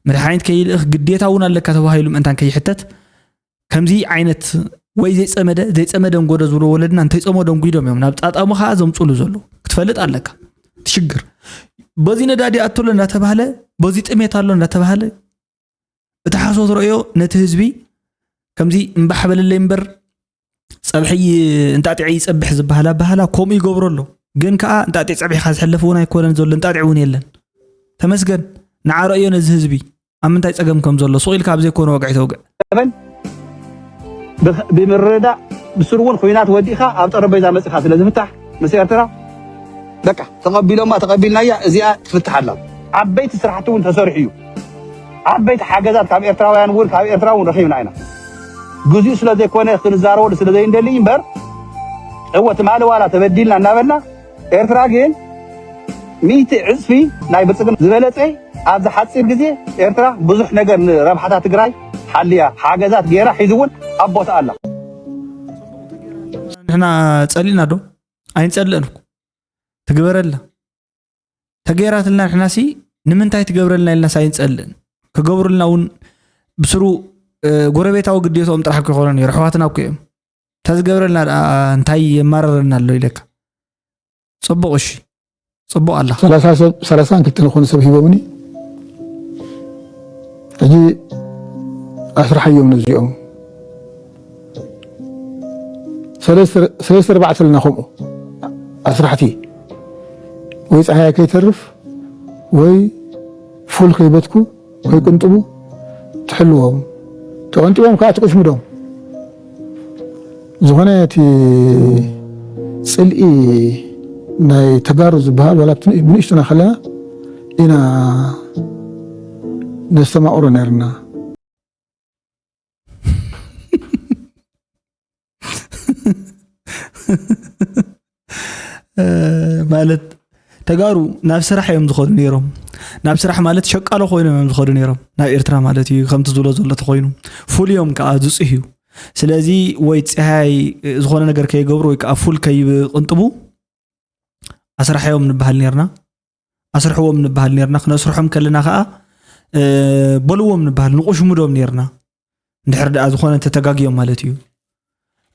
መድሓኒት ከይልእኽ ግዴታ እውን ኣለካ ተባሂሉ ምእንታን ከይሕተት ከምዚ ዓይነት ወይ ዘይፀመደ ዘይፀመደ እንጎዶ ዝብሎ ወለድና እንተይፀመዶ እንጉዶም እዮም ናብ ጣጣሙ ከዓ ዘምፅሉ ዘለዉ ክትፈልጥ ኣለካ። ትሽግር በዚ ነዳዲ ኣትሎ እንዳተባህለ በዚ ጥሜት ኣሎ እንዳተባህለ እቲ ሓሶት ረእዮ ነቲ ህዝቢ ከምዚ እምባሕ በለለይ እምበር ፀብሒ እንጣጢዐ ይፀብሕ ዝበሃል ኣበሃላ ከምኡ ይገብሮ ኣሎ። ግን ከዓ እንጣጢዕ ፀብሒኻ ዝሕለፍ እውን ኣይኮነን ዘሎ እንጣጢዕ እውን የለን። ተመስገን ንዓ ረእዮ ነዚ ህዝቢ ኣብ ምንታይ ፀገም ከም ዘሎ ሱቕ ኢልካ ኣብ ዘይኮነ ወግዒ ተውግዕ። ብምርዳእ ብስሩ እውን ኩናት ወዲእካ ኣብ ጠረጴዛ መፅኻ ስለ ዝፍታሕ ምስ ኤርትራ በቃ ተቐቢሎማ ተቐቢልናያ እዚኣ ትፍትሕ ኣላ። ዓበይቲ ስራሕቲ እውን ተሰሪሑ እዩ። ዓበይቲ ሓገዛት ካብ ኤርትራውያን እውን ካብ ኤርትራ እውን ረኺብና ኢና። ግዜኡ ስለ ዘይኮነ ክንዛረበሉ ስለ ዘይንደሊ እምበር እወ ትማሊ ዋላ ተበዲልና እናበልና ኤርትራ ግን ሚእቲ ዕፅፊ ናይ ብልፅግና ዝበለፀ ኣብዚ ሓፂር ግዜ ኤርትራ ብዙሕ ነገር ንረብሓታት ትግራይ ሓልያ ሓገዛት ገይራ ሒዚ እውን ኣብ ቦታ ኣላ። ንሕና ፀሊእና ዶ? ኣይንፀልእን እኮ ትግበረልና ተገይራትልና ንሕናሲ ንምንታይ ትገብረልና ኢልናስ ኣይንፀልእን። ክገብሩልና እውን ብስሩ ጎረቤታዊ ግዴታኦም ጥራሕ እኮ ይኾኑ ነይሩ ኣሕዋትና እኮ እዮም። እንታ ዝገብረልና ደኣ እንታይ የማረረና ኣሎ ኢለካ። ፅቡቕ እሺ ፅቡቕ ኣላ። ሰላሳ ሰብ ሰላሳን ክልተን ዝኾኑ ሰብ ሂቦምኒ ሕጂ ኣስርሓዮም ነዚኦም ሰለስተ ኣርባዕተ ኣለና ከምኡ ኣስራሕቲ ወይ ፀሃያ ከይተርፍ ወይ ፉል ከይበትኩ ከይቅንጥቡ ትሕልዎም ተቐንጢቦም ከዓ ትቅሽምዶም ዝኾነ እቲ ፅልኢ ናይ ተጋሩ ዝበሃል ዋላ ብንእሽትና ከለና ኢና ነስተማቕሮ ነርና። ማለት ተጋሩ ናብ ስራሕ እዮም ዝኸዱ ነይሮም። ናብ ስራሕ ማለት ሸቃሎ ኮይኖም እዮም ዝኸዱ ነይሮም ናብ ኤርትራ ማለት እዩ። ከምቲ ዝብሎ ዘሎ ተኮይኑ ፉል እዮም ከዓ ዝፅህዩ። ስለዚ ወይ ፀሃይ ዝኾነ ነገር ከይገብሩ ወይ ከዓ ፉል ከይቅንጥቡ ኣስራሕዮም ንበሃል ነርና። ኣስርሕዎም ንበሃል ነርና። ክነስርሖም ከለና ከዓ በልዎም ንበሃል ንቁሽምዶም ነርና። እንድሕር ደኣ ዝኾነ እንተተጋግዮም ማለት እዩ።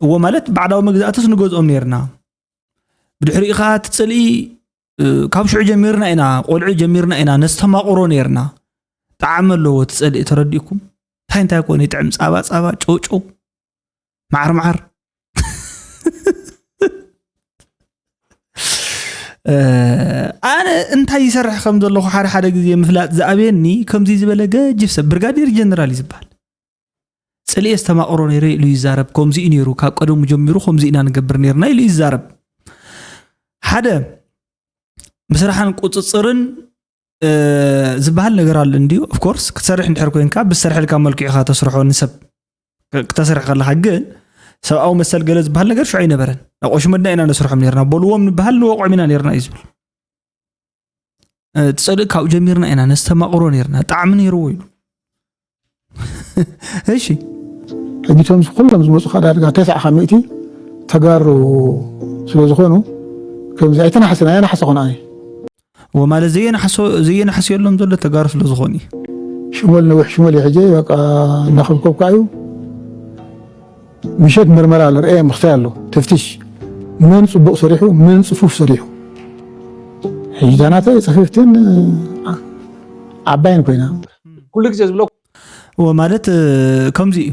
እዎ ማለት ባዕዳዊ መግዛእትስ ንገዝኦም ነርና። ብድሕሪኡ ከዓ እቲ ፅልኢ ካብ ሽዑ ጀሚርና ኢና ቆልዑ ጀሚርና ኢና ነስተማቕሮ ነርና። ጣዕሚ ኣለዎ እቲ ፀልኢ ተረዲእኩም። እንታይ እንታይ ኮነ ይጥዕም ፃባ ፃባ ጨውጨው መዓር መዓር ኣነ እንታይ ይሰርሕ ከም ዘለኹ ሓደ ሓደ ግዜ ምፍላጥ ዝኣብየኒ ከምዚ ዝበለ ገጅፍ ሰብ ብርጋዴር ጀነራል እዩ ዝበሃል። ፅልኤ ዝተማቕሮ ነይረ ኢሉ ይዛረብ። ከምዚ እዩ ነይሩ፣ ካብ ቀደሙ ጀሚሩ ከምዚ ኢና ንገብር ነይርና ኢሉ ይዛረብ። ሓደ ብስራሕን ቁፅፅርን ዝበሃል ነገር ኣሎ እንዲዩ። ኦፍኮርስ ክትሰርሕ እንድሕር ኮይንካ ብዝሰርሐልካ መልክዑ ኢኻ ተስርሖ። ንሰብ ክተሰርሕ ከለካ ግን ሰብኣዊ መሰል ገለ ዝበሃል ነገር ሽዑ ኣይነበረን። ኣቆሽመድና ኢና ነስርሖም ነርና በልዎም ንበሃል ንወቕዖም ኢና ነርና እዩ ዝብል። ትፀልእ ካብኡ ጀሚርና ኢና ነስተማቕሮ ነርና። ጣዕሚ ነርዎ ኢሉ። እሺ። ሕጂ ቶም ኩሎም ዝመፁ ከዓ ዳርጋ ተስዓ ካብ ሚእቲ ተጋሩ ስለዝኾኑ ከምዚ ኣይተናሕስና ያናሕሰ ኮነ ኣይ ወማለት ዘየናሕሶ ዘየናሕስ የሎም ዘሎ ተጋሩ ስለዝኾኑ እዩ። ሽሞል ነዊሕ ሽሞል እዩ ሕጂ በቃ እናኸብከብካ እዩ። ምሸት ምርመራ ኣሎ ርአ ምክታይ ኣሎ ተፍትሽ መን ፅቡቅ ሰሪሑ መን ፅፉፍ ሰሪሑ። ሕጂ ዳናተ ፅፍፍትን ዓባይን ኮይና ኩሉ ግዜ ዝብሎ እወ ማለት ከምዚ እዩ።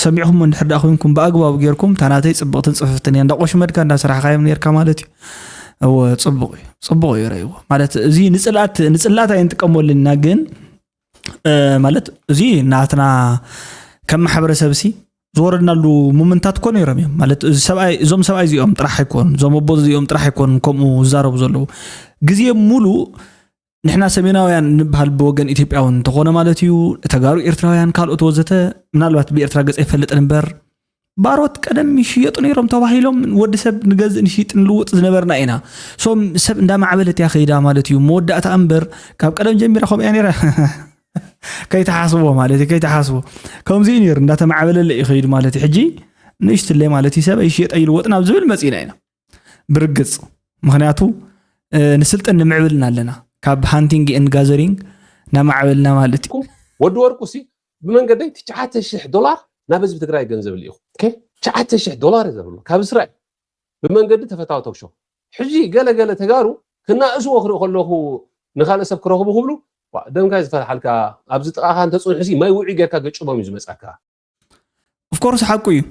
ሰሚዕኹም እንድሕር ደኣ ኮይንኩም ብኣግባቡ ጌርኩም ታናተይ ፅብቕትን ፅፍፍትን እያ እንዳቆሽመድካ እንዳሰራሕካዮም ነርካ ማለት እዩ። እወ ፅቡቕ እዩ። ፅቡቕ እዩ ረእይዎ ማለት እዚ ንፅላት ንፅላት ኣይንጥቀመሉ ኢና ግን ማለት እዚ ናትና ከም ማሕበረሰብ ሲ ዝወረድናሉ ሙምንታት እኮ ነይሮም እዮም ማለት እዚ ሰብኣይ እዞም ሰብኣይ እዚኦም ጥራሕ ኣይኮኑን እዞም ኣቦ እዚኦም ጥራሕ ኣይኮኑን ከምኡ ዝዛረቡ ዘለዉ ግዜ ሙሉ ንሕና ሰሜናውያን ንበሃል ብወገን ኢትዮጵያውን እንተኾነ ማለት እዩ ተጋሩ ኤርትራውያን ካልኦት ወዘተ ምናልባት ብኤርትራ ገፅ ኣይፈልጥን እምበር ባሮት ቀደም ይሽየጡ ነይሮም ተባሂሎም ወዲ ሰብ ንገዝእ ንሽይጥ ንልውጥ ዝነበርና ኢና ሶም ሰብ እንዳማዕበለት እያ ከይዳ ማለት እዩ መወዳእታ እምበር ካብ ቀደም ጀሚራ ከምኡ እያ ነይራ ከይተሓስቦ ማለት እዩ ከይተሓስቦ ከምዚ እዩ ነይሩ እንዳተማዕበለለ እዩ ከይዱ ማለት እዩ ሕጂ ንእሽትለይ ማለት እዩ ሰብ ይሽየጥ ኣይልወጥ ናብ ዝብል መፂና ኢና ብርግፅ ምክንያቱ ንስልጥን ንምዕብልና ኣለና ካብ hunting and gathering ናማዕበልና ማለት እዩ ወዲ ወርቁ ሲ ብመንገደይ ትሽዓተ ሽሕ ዶላር ናብ ህዝቢ ትግራይ ገንዘብ ልኢኹ ትሽዓተ ሽሕ ዶላር ዘብሎ ካብ እስራኤል ብመንገዲ ተፈታዊ ቶክሾ ሕጂ ገለ ገለ ተጋሩ ክናእስዎ ክርኢ ከለኹ ንካልእ ሰብ ክረኽቡ ክብሉ ደምካ ዝፈልሓልካ ኣብዚ ጥቃካ እንተፅንሑ ሲ ማይ ውዒ ጌርካ ገጭቦም እዩ ዝመፃካ ኦፍኮርስ ሓቁ እዩ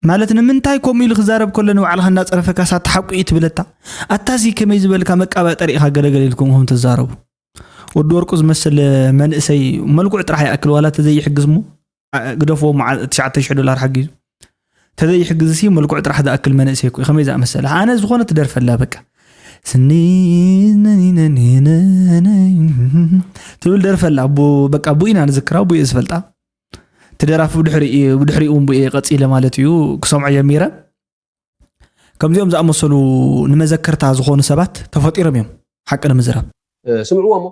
ማለት ንምንታይ ከምኡ ኢሉ ክዛረብ ከሎ ንባዕልካ እናፀረፈካ ሳት ሓቁ እዩ ትብለታ ኣታዚ ከመይ ዝበልካ መቃባጠሪ ኢካ ገለገለ ኢልኩም ከም ትዛረቡ ወዲ ወርቁ ዝመስል መንእሰይ መልኩዕ ጥራሕ ይኣክል ዋላ ተዘይሕግዝሞ ግደፍዎ ትሽዓተ ሽሕ ዶላር ሓጊዙ ተዘይሕግዝ ሲ መልኩዕ ጥራሕ ዝኣክል መንእሰይ እኮ ከመይ ዝኣመሰለ ኣነ ዝኾነ ትደርፈላ በቃ ስኒ ትብል ደርፈላ በቃ ቡኢና ንዝክራ ቡኢ ዝፈልጣ እቲ ደራፊ ብድሕሪ ብድሕሪ እውን ብኡ ቀፂለ ማለት እዩ ክሰምዖ ጀሚረ። ከምዚኦም ዝኣመሰሉ ንመዘከርታ ዝኾኑ ሰባት ተፈጢሮም እዮም ሓቂ ንምዝራብ። ስምዕዎ እሞ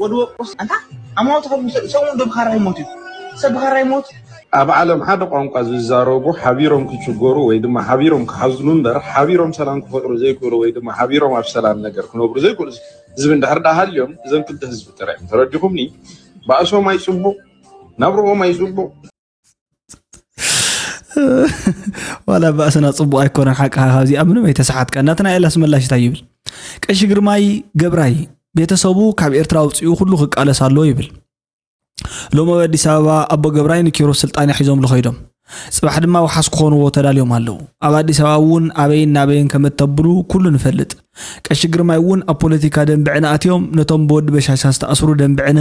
ወዲ ወቁስ ኣንታ ኣማውት ከ ሰው እንዶ ብኻራ ይሞት እዩ ሰብ ብኻራ ይሞት ኣብ ዓለም ሓደ ቋንቋ ዝዛረቡ ሓቢሮም ክችገሩ ወይ ድማ ሓቢሮም ክሓዝኑ እምበር ሓቢሮም ሰላም ክፈጥሩ ዘይክእሉ ወይ ድማ ሓቢሮም ኣብ ሰላም ነገር ክነብሩ ዘይክእሉ ህዝቢ እንድሕር ደኣ ሃልዮም እዘን ክልተ ህዝቢ ጥራይ እዮም ተረዲኹምኒ ባእሶም ኣይፅቡቕ ናብርኦም ኣይፅቡቕ ዋላ ባእስና ፅቡቅ ኣይኮነን ሓቅኻ ካብዚኣ ምንም ኣይተሰሓትካ እናትና ኤላስ መላሽ እንታይ ይብል ቀሺ ግርማይ ገብራይ ቤተሰቡ ካብ ኤርትራ ኣውፅኡ ኩሉ ክቃለስ ኣለዎ ይብል ሎሚ ኣብ ኣዲስ ኣበባ ኣቦ ገብራይ ንኪሮስ ስልጣን ሒዞምሉ ከይዶም ፅባሕ ድማ ወሓስ ክኾንዎ ተዳልዮም ኣለዉ ኣብ ኣዲስ ኣበባ እውን ኣበይን ናበይን ከም እተብሉ ኩሉ ንፈልጥ ቀሺ ግርማይ እውን ኣብ ፖለቲካ ደንብዕነ ኣትዮም ነቶም ብወዲ በሻሻ ዝተኣስሩ ደንብዕነ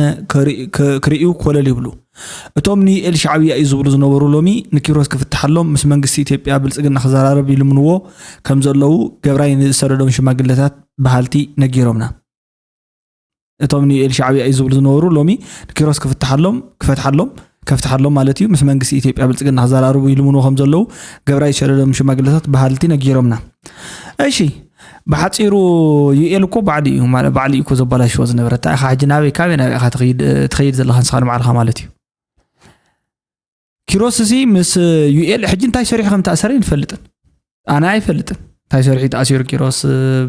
ክርእዩ ኮለል ይብሉ እቶም ንዩኤል ሻዕብያ እዩ ዝብሉ ዝነበሩ ሎሚ ንኪሮስ ክፍትሓሎም ምስ መንግስቲ ኢትዮጵያ ብልፅግና ክዘራረብ ይልምንዎ ከም ዘለዉ ገብራይ ንዝሰደዶም ሽማግለታት በሃልቲ ነጊሮምና እቶም ንዩኤል ሻዕብያ እዩ ዝብሉ ዝነበሩ ሎሚ ንኪሮስ ክፍትሓሎም ክፈትሓሎም ከፍትሓሎም ማለት እዩ ምስ መንግስቲ ኢትዮጵያ ብልፅግና ክዘራርቡ ይልምንዎ ከም ዘለዉ ገብራይ ዝሰደዶም ሽማግለታት በሃልቲ ነጊሮምና እሺ ብሓፂሩ ዩኤል እኮ ባዕሉ እዩ ማለት ባዕሉ እዩ እኮ ዘባላሽዎ ዝነበረ እንታይ ኢኻ ሕጂ ናበይ ካበይ ናበይ ኢኻ ትኸይድ ትኸይድ ዘለኻ ንስኻ ንባዕልኻ ማለት እዩ ኪሮስ እዚ ምስ ዩኤል ሕጂ እንታይ ሰሪሑ ከም ተኣሰረ ይንፈልጥን ኣነ ኣይፈልጥን እንታይ ሰሪሑ ተኣሲሩ ኪሮስ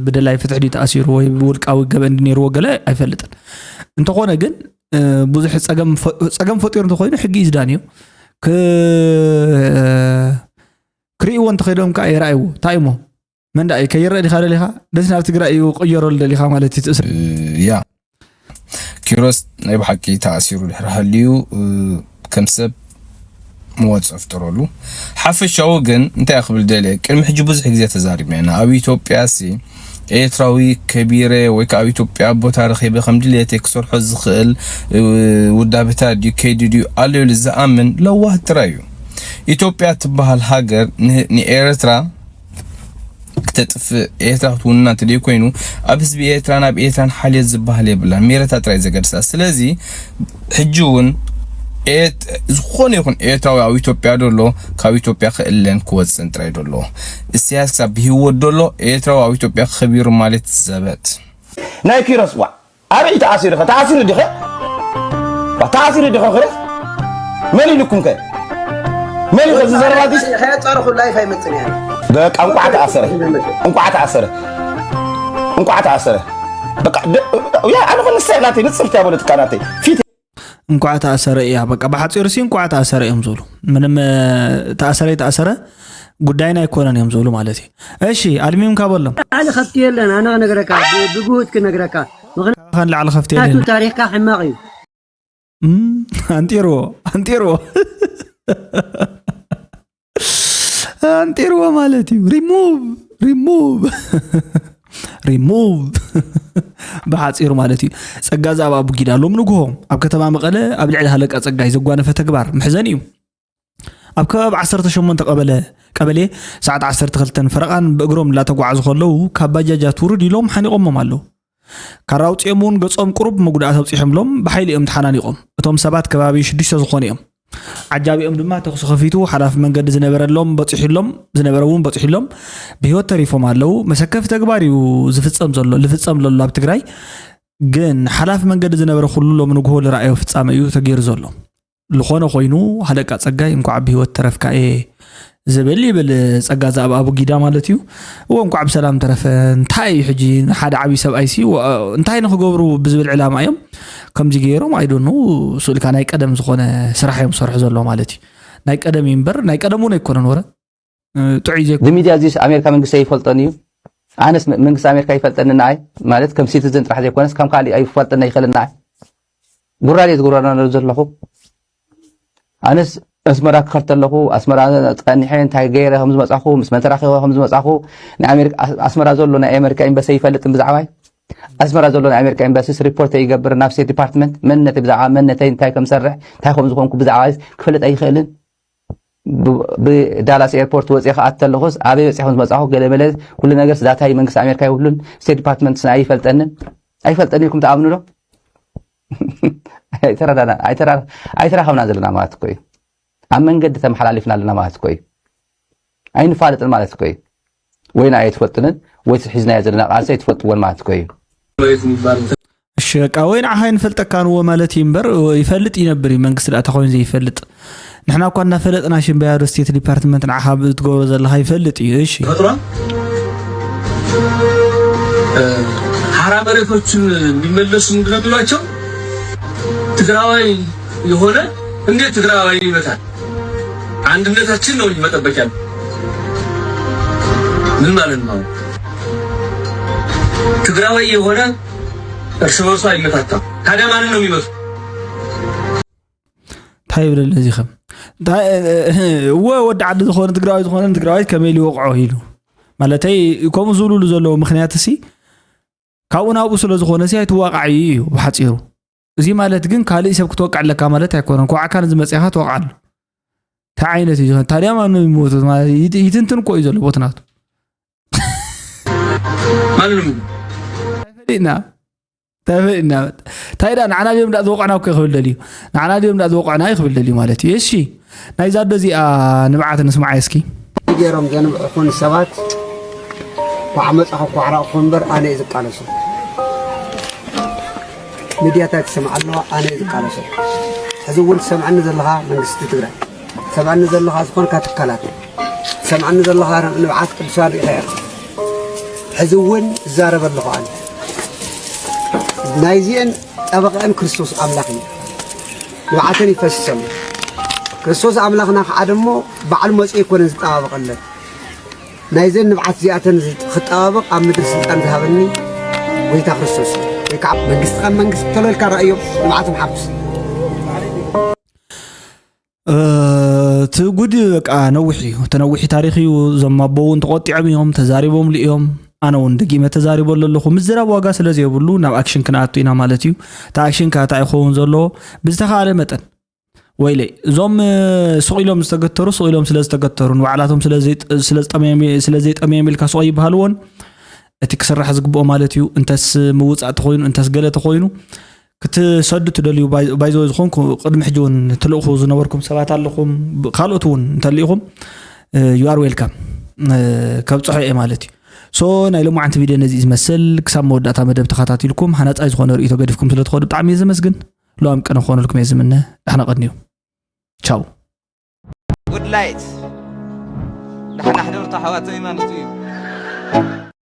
ብደላይ ፍትሒ ድዩ ተኣሲሩ ወይ ብውልቃዊ ገበን ድዩ ነይርዎ ገለ ኣይፈልጥን እንተኾነ ግን ብዙሕ ፀገም ፈጢሩ እንተኮይኑ ሕጊ እዩ ዝዳንዮ ክርእይዎ እንተኸይዶም ከዓ ይረኣይዎ እንታይ እሞ መን ደኣ እዩ ከይረአ ዲኻ ደሊኻ ደስ ናብ ትግራይ እዩ ቅየረሉ ደሊኻ ማለት እዩ ትእስር ያ ኪሮስ ናይ ብሓቂ ተኣሲሩ ድሕሪ ሃልዩ ከም ሰብ መወፅኦ ፍጠረሉ ሓፈሻዊ ግን እንታይ ክብል ደልየ ቅድሚ ሕጂ ብዙሕ ግዜ ተዛሪብና ኢና ኣብ ኢትዮጵያ ሲ ኤርትራዊ ከቢረ ወይ ከዓ ኣብ ኢትዮጵያ ቦታ ረኺበ ከም ድልየተይ ክሰርሖ ዝኽእል ውዳበታት ድዩ ከይዲ ድዩ ኣሎ ኢሉ ዝኣምን ለዋህ ጥራይ እዩ ኢትዮጵያ ትበሃል ሃገር ንኤርትራ ተጥፍእ፣ ኤርትራ ክትውንና እንተደይ ኮይኑ፣ ኣብ ህዝቢ ኤርትራን ኣብ ኤርትራን ሓልዮት ዝበሃል የብላን። ሜረታ ጥራይ ዘገድሳ። ስለዚ ሕጂ እውን ኤት-፣ ዝኾነ ይኹን ኤርትራዊ ኣብ ኢትዮጵያ ደሎ፣ ካብ ኢትዮጵያ ክእለን ክወፅን ጥራይ ደሎ። እስያስ ክሳብ ብህይወት ደሎ፣ ኤርትራዊ ኣብ ኢትዮጵያ ከቢሩ ማለት ዘበት። ናይ ኪሮስ ዋዕ ኣበይ ተኣሲሩ ኸ? ተኣሲሩ ዲኸ? ዋ፣ ተኣሲሩ ዲኸ ኪሮስ? መን ኢሉኩም ከ? መን ኢኸ ዝዘረባ ዲስ? ከየፀርኹ ላይፍ ኣይመፅን እያ። በቃ እንቋዕ ተኣሰረ። እንቋዕ ተኣሰረ። እንቋዕ ተኣሰረ። በቃ ደ-፣ ያ ኣነ ኸ ንሳ ናተይ ንጽርት እያ በለትካ ናተይ። ፊት እንኳዕ ተኣሰረ እያ። በቃ ብሓፂሩ ሲ እንኳዕ ተኣሰረ እዮም ዝብሉ። ምንም እ፣ ተኣሰረ ይተኣሰረ ጉዳይና ኣይኮነን እዮም ዝብሉ ማለት እዩ። እሺ ኣልሚምካ በሎም። ላዕሊ ከፍቲ የለን። ኣነ ክነግረካ ብ- ብግሁድ ክነግረካ። ምኽንያቱ ካን ላዕሊ ከፍቲ የለን። ታሪኽካ ሕማቕ እዩ። እም፣ ኣንጢርዎ ኣንጢርዎ ኣንጢርዎ ማለት እዩ። ሪሙቭ ሪሙቭ ሪሙቭ ብሓፂሩ ማለት እዩ። ጸጋ ዛብ ኣቡጊዳ ሎም ንግሆ ኣብ ከተማ መቐለ ኣብ ልዕሊ ሃለቃ ጸጋይ ዘጓነፈ ተግባር ምሕዘን እዩ። ኣብ ከባቢ ዓሰርተ ሸሞንተ ቀበለ ቀበሌ ሰዓት ዓሰርተ ክልተን ፈረቓን ብእግሮም እናተጓዓዙ ከለዉ ካብ ባጃጃት ውርድ ኢሎም ሓኒቖሞም ኣለዉ። ካራ ኣውፂኦም እውን ገፆም ቁሩብ መጉዳእቲ ኣብፂሖምሎም ብሓይሊ እዮም ተሓናኒቖም። እቶም ሰባት ከባቢ ሽዱሽተ ዝኾኑ እዮም። ዓጃቢኦም ድማ ተኹሲ ከፊቱ ሓላፊ መንገዲ ዝነበረሎም በፂሑሎም ዝነበረ እውን በፂሑሎም ብህይወት ተሪፎም ኣለዉ። መሰከፊ ተግባር እዩ ዝፍፀም ዘሎ ልፍፀም ዘሎ ኣብ ትግራይ። ግን ሓላፊ መንገዲ ዝነበረ ኩሉ ሎም ንግሆ ልረኣዮ ፍፃመ እዩ ተገይሩ ዘሎ። ልኾነ ኮይኑ ሃለቃ ጸጋይ እንኳዕ ብህይወት ተረፍካ እየ ዝብል ይብል ጸጋ ዛብ ኣቡ ጊዳ ማለት እዩ። እዎ እንኳዕ ብሰላም ተረፈ። እንታይ እዩ ሕጂ ንሓደ ዓብዪ ሰብኣይ ሲ እንታይ ንክገብሩ ብዝብል ዕላማ እዮም ከምዚ ገይሮም ኣይዶኑ ስኡልካ ናይ ቀደም ዝኾነ ስራሕ እዮም ዝሰርሑ ዘለዎ ማለት እዩ። ናይ ቀደም እዩ እምበር ናይ ቀደም እውን ኣይኮነን ወረ ጥዑይ ዘይኮነ ብሚድያ እዚስ ኣሜሪካ መንግስቲ ኣይፈልጦን እዩ። ኣነስ መንግስቲ ኣሜሪካ ይፈልጠኒ ንኣይ ማለት ከም ሲቲዝን ጥራሕ ዘይኮነስ ከም ካሊእ ኣይፈልጠኒ ኣይኽእልን ንኣይ። ጉራ ድየ ዝጉረና ዘለኹ ኣነስ ኣስመራ ክኸድ ተለኹ ኣስመራ ፀኒሐ እንታይ ገይረ ከም ዝመፃኹ ምስ መን ተራኺበ ከም ዝመፃኹ ኣስመራ ዘሎ ናይ ኣሜሪካ ኤምባሲ ይፈልጥን ብዛዕባይ ኣስመራ ዘሎ ናይ ኣሜሪካ ኤምባሲስ ሪፖርት ይገብር ናብ ስቴት ዲፓርትመንት መንነተይ ብዛዕባ መንነተይ እንታይ ከም ሰርሕ እንታይ ከም ዝኾንኩ ብዛዕባ ክፈልጥ ኣይኽእልን ብዳላስ ኤርፖርት ወፅየ ክኣት ተለኹስ ኣበይ በፂኹ ዝመፃኹ ገለመለ ኩሉ ነገር ስዳታይ መንግስቲ ኣሜሪካ ይብሉን ስቴት ዲፓርትመንት ስና ኣይፈልጠንን ኣይፈልጠን ኢልኩም ተኣምኑ ዶ ኣይተራዳና ኣይተራኸብና ዘለና ማለት እኮ እዩ ኣብ መንገዲ ተመሓላሊፍና ኣለና ማለት እኮ እዩ ኣይንፋለጥን ማለት እኮ እዩ ወይ ንኣየ ትፈልጥንን ወይ ሒዝናዮ ዘለና ቃልሲ ኣይትፈልጥዎን ማለት እኮ እዩ እሺ በቃ ወይ ንዓኻ ይንፈልጠካ ንዎ ማለት እዩ እምበር ይፈልጥ ይነብር እዩ መንግስቲ ዳእታ ኮይኑ ዘይፈልጥ ንሕና እኳ እናፈለጥና ሽምበያዶ ስቴት ዲፓርትመንት ንዓኻ ብትገብሮ ዘለኻ ይፈልጥ እዩ እሺ ተፈጥሮ ሀራ መሬቶችን የሚመለሱ ምንድነው የሚሏቸው ትግራዋይ የሆነ እንዴት ትግራዋይ ይመታል አንድነታችን ነው እንጂ መጠበቅ ያለ ምን ማለት ነው ትግራዋይ የሆነ እርስ በርሱ አይመታታም። ታዲያ ማንን ነው የሚመቱ? እንታይ ይብለለ እዚ ከም እወ ወዲ ዓዲ ዝኾነ ትግራዊ ዝኾነ ትግራዊት ከመይ ሊወቕዖ ኢሉ ማለተይ ከምኡ ዝብሉሉ ዘለዉ ምክንያት ሲ ካብኡ ናብኡ ስለ ዝኾነ ሲ ኣይትዋቃዕ እዩ ብሓፂሩ እዚ ማለት ግን ካልእ ሰብ ክትወቅዕ ኣለካ ማለት ኣይኮነን ኮዓካ ንዝመፅኻ ትወቅዓሉ እንታይ ዓይነት እዩ ዝኾነ ታዲያ ማን ይሞቱ ይትንትን እኮ እዩ ዘሎ ቦትናቱ ማንም ፈሊጥና ተፈሊጥና እንታይ ዳ ንዓና ድዮም ዳ ዝወቅዕና እኮ ክብል ደልዩ ንዓና ድዮም ዳ ዝወቅዕና ክብል ደልዩ ማለት እዩ እሺ ናይዛ ዶ እዚኣ ንብዓት ንስማዓ እስኪ ገይሮም ዘንብዕኹን ሰባት ኳዕ መፃኹ ኳዕራቕኹ እምበር ኣነ እዩ ዝቃለሶ ሚድያታት ይሰምዓ ኣለዋ ኣነ እዩ ዝቃለሶ ሕዚ እውን ትሰምዐኒ ዘለኻ መንግስቲ ትግራይ ትሰምዐኒ ዘለኻ ዝኾንካ ትካላት ትሰምዐኒ ዘለኻ ንብዓት ቅዱሳን ርኢኻ ኢኻ ሕዚ እውን እዛረብ ኣለኹ ኣነ ናይዚአን ጠበቐአን ክርስቶስ ኣምላኽ እዩ ንብዓተን ይፈስስ ኣሎ ክርስቶስ ኣምላኽና ከዓ ደሞ ባዕሉ መፂኡ ኣይኮነን ዝጠባበቐለን ናይዘን ንብዓት እዚኣተን ክጠባበቕ ኣብ ምድሪ ስልጣን ዝሃበኒ ጎይታ ክርስቶስ ወይ ከዓ መንግስቲ ከም መንግስቲ ተለልካ ረእዮም ንብዓቶም ሓጉስ እቲ ጉድ በቃ ነዊሕ እዩ እቲ ነዊሕ ታሪክ እዩ እዞም ኣቦ እውን ተቆጢዖም እዮም ተዛሪቦምሉ እዮም ኣነ እውን ደጊመ ተዛሪቦ ኣለኹ ምዝራብ ዋጋ ስለ ዘይብሉ ናብ ኣክሽን ክንኣቱ ኢና ማለት እዩ እቲ ኣክሽን ከኣ እንታይ ክኸውን ዘለዎ ብዝተኻእለ መጠን ወይለይ እዞም ስቕ ኢሎም ዝተገተሩ ስቕ ኢሎም ስለ ዝተገተሩ ንባዕላቶም ስለ ዘይጠመዮም ኢልካ ስቕ ይበሃልዎን እቲ ክስራሕ ዝግብኦ ማለት እዩ። እንተስ ምውፃእ ተኮይኑ እንተስ ገለ ተኮይኑ ክትሰዱ ትደልዩ ባይዘወ ዝኾንኩ ቅድሚ ሕጂ እውን ትልእኹ ዝነበርኩም ሰባት ኣለኹም። ካልኦት እውን እንተልኢኹም you are welcome ከብፅሖ እየ ማለት እዩ። So ናይ ሎማዓንቲ ቪድዮ ነዚ ዝመስል ክሳብ መወዳእታ መደብ ተኸታቲልኩም ሃናፃይ ዝኾነ ርእቶ ገዲፍኩም ስለትኸዱ ብጣዕሚ እየ ዘመስግን። ሎም ቅነ ክኾነልኩም እየ ዝምነ። ዳሕና ቀንዩ። ቻው። ጉድ ላይት ዳሕና ሕደርታ ሓዋተይ ማለት እዩ።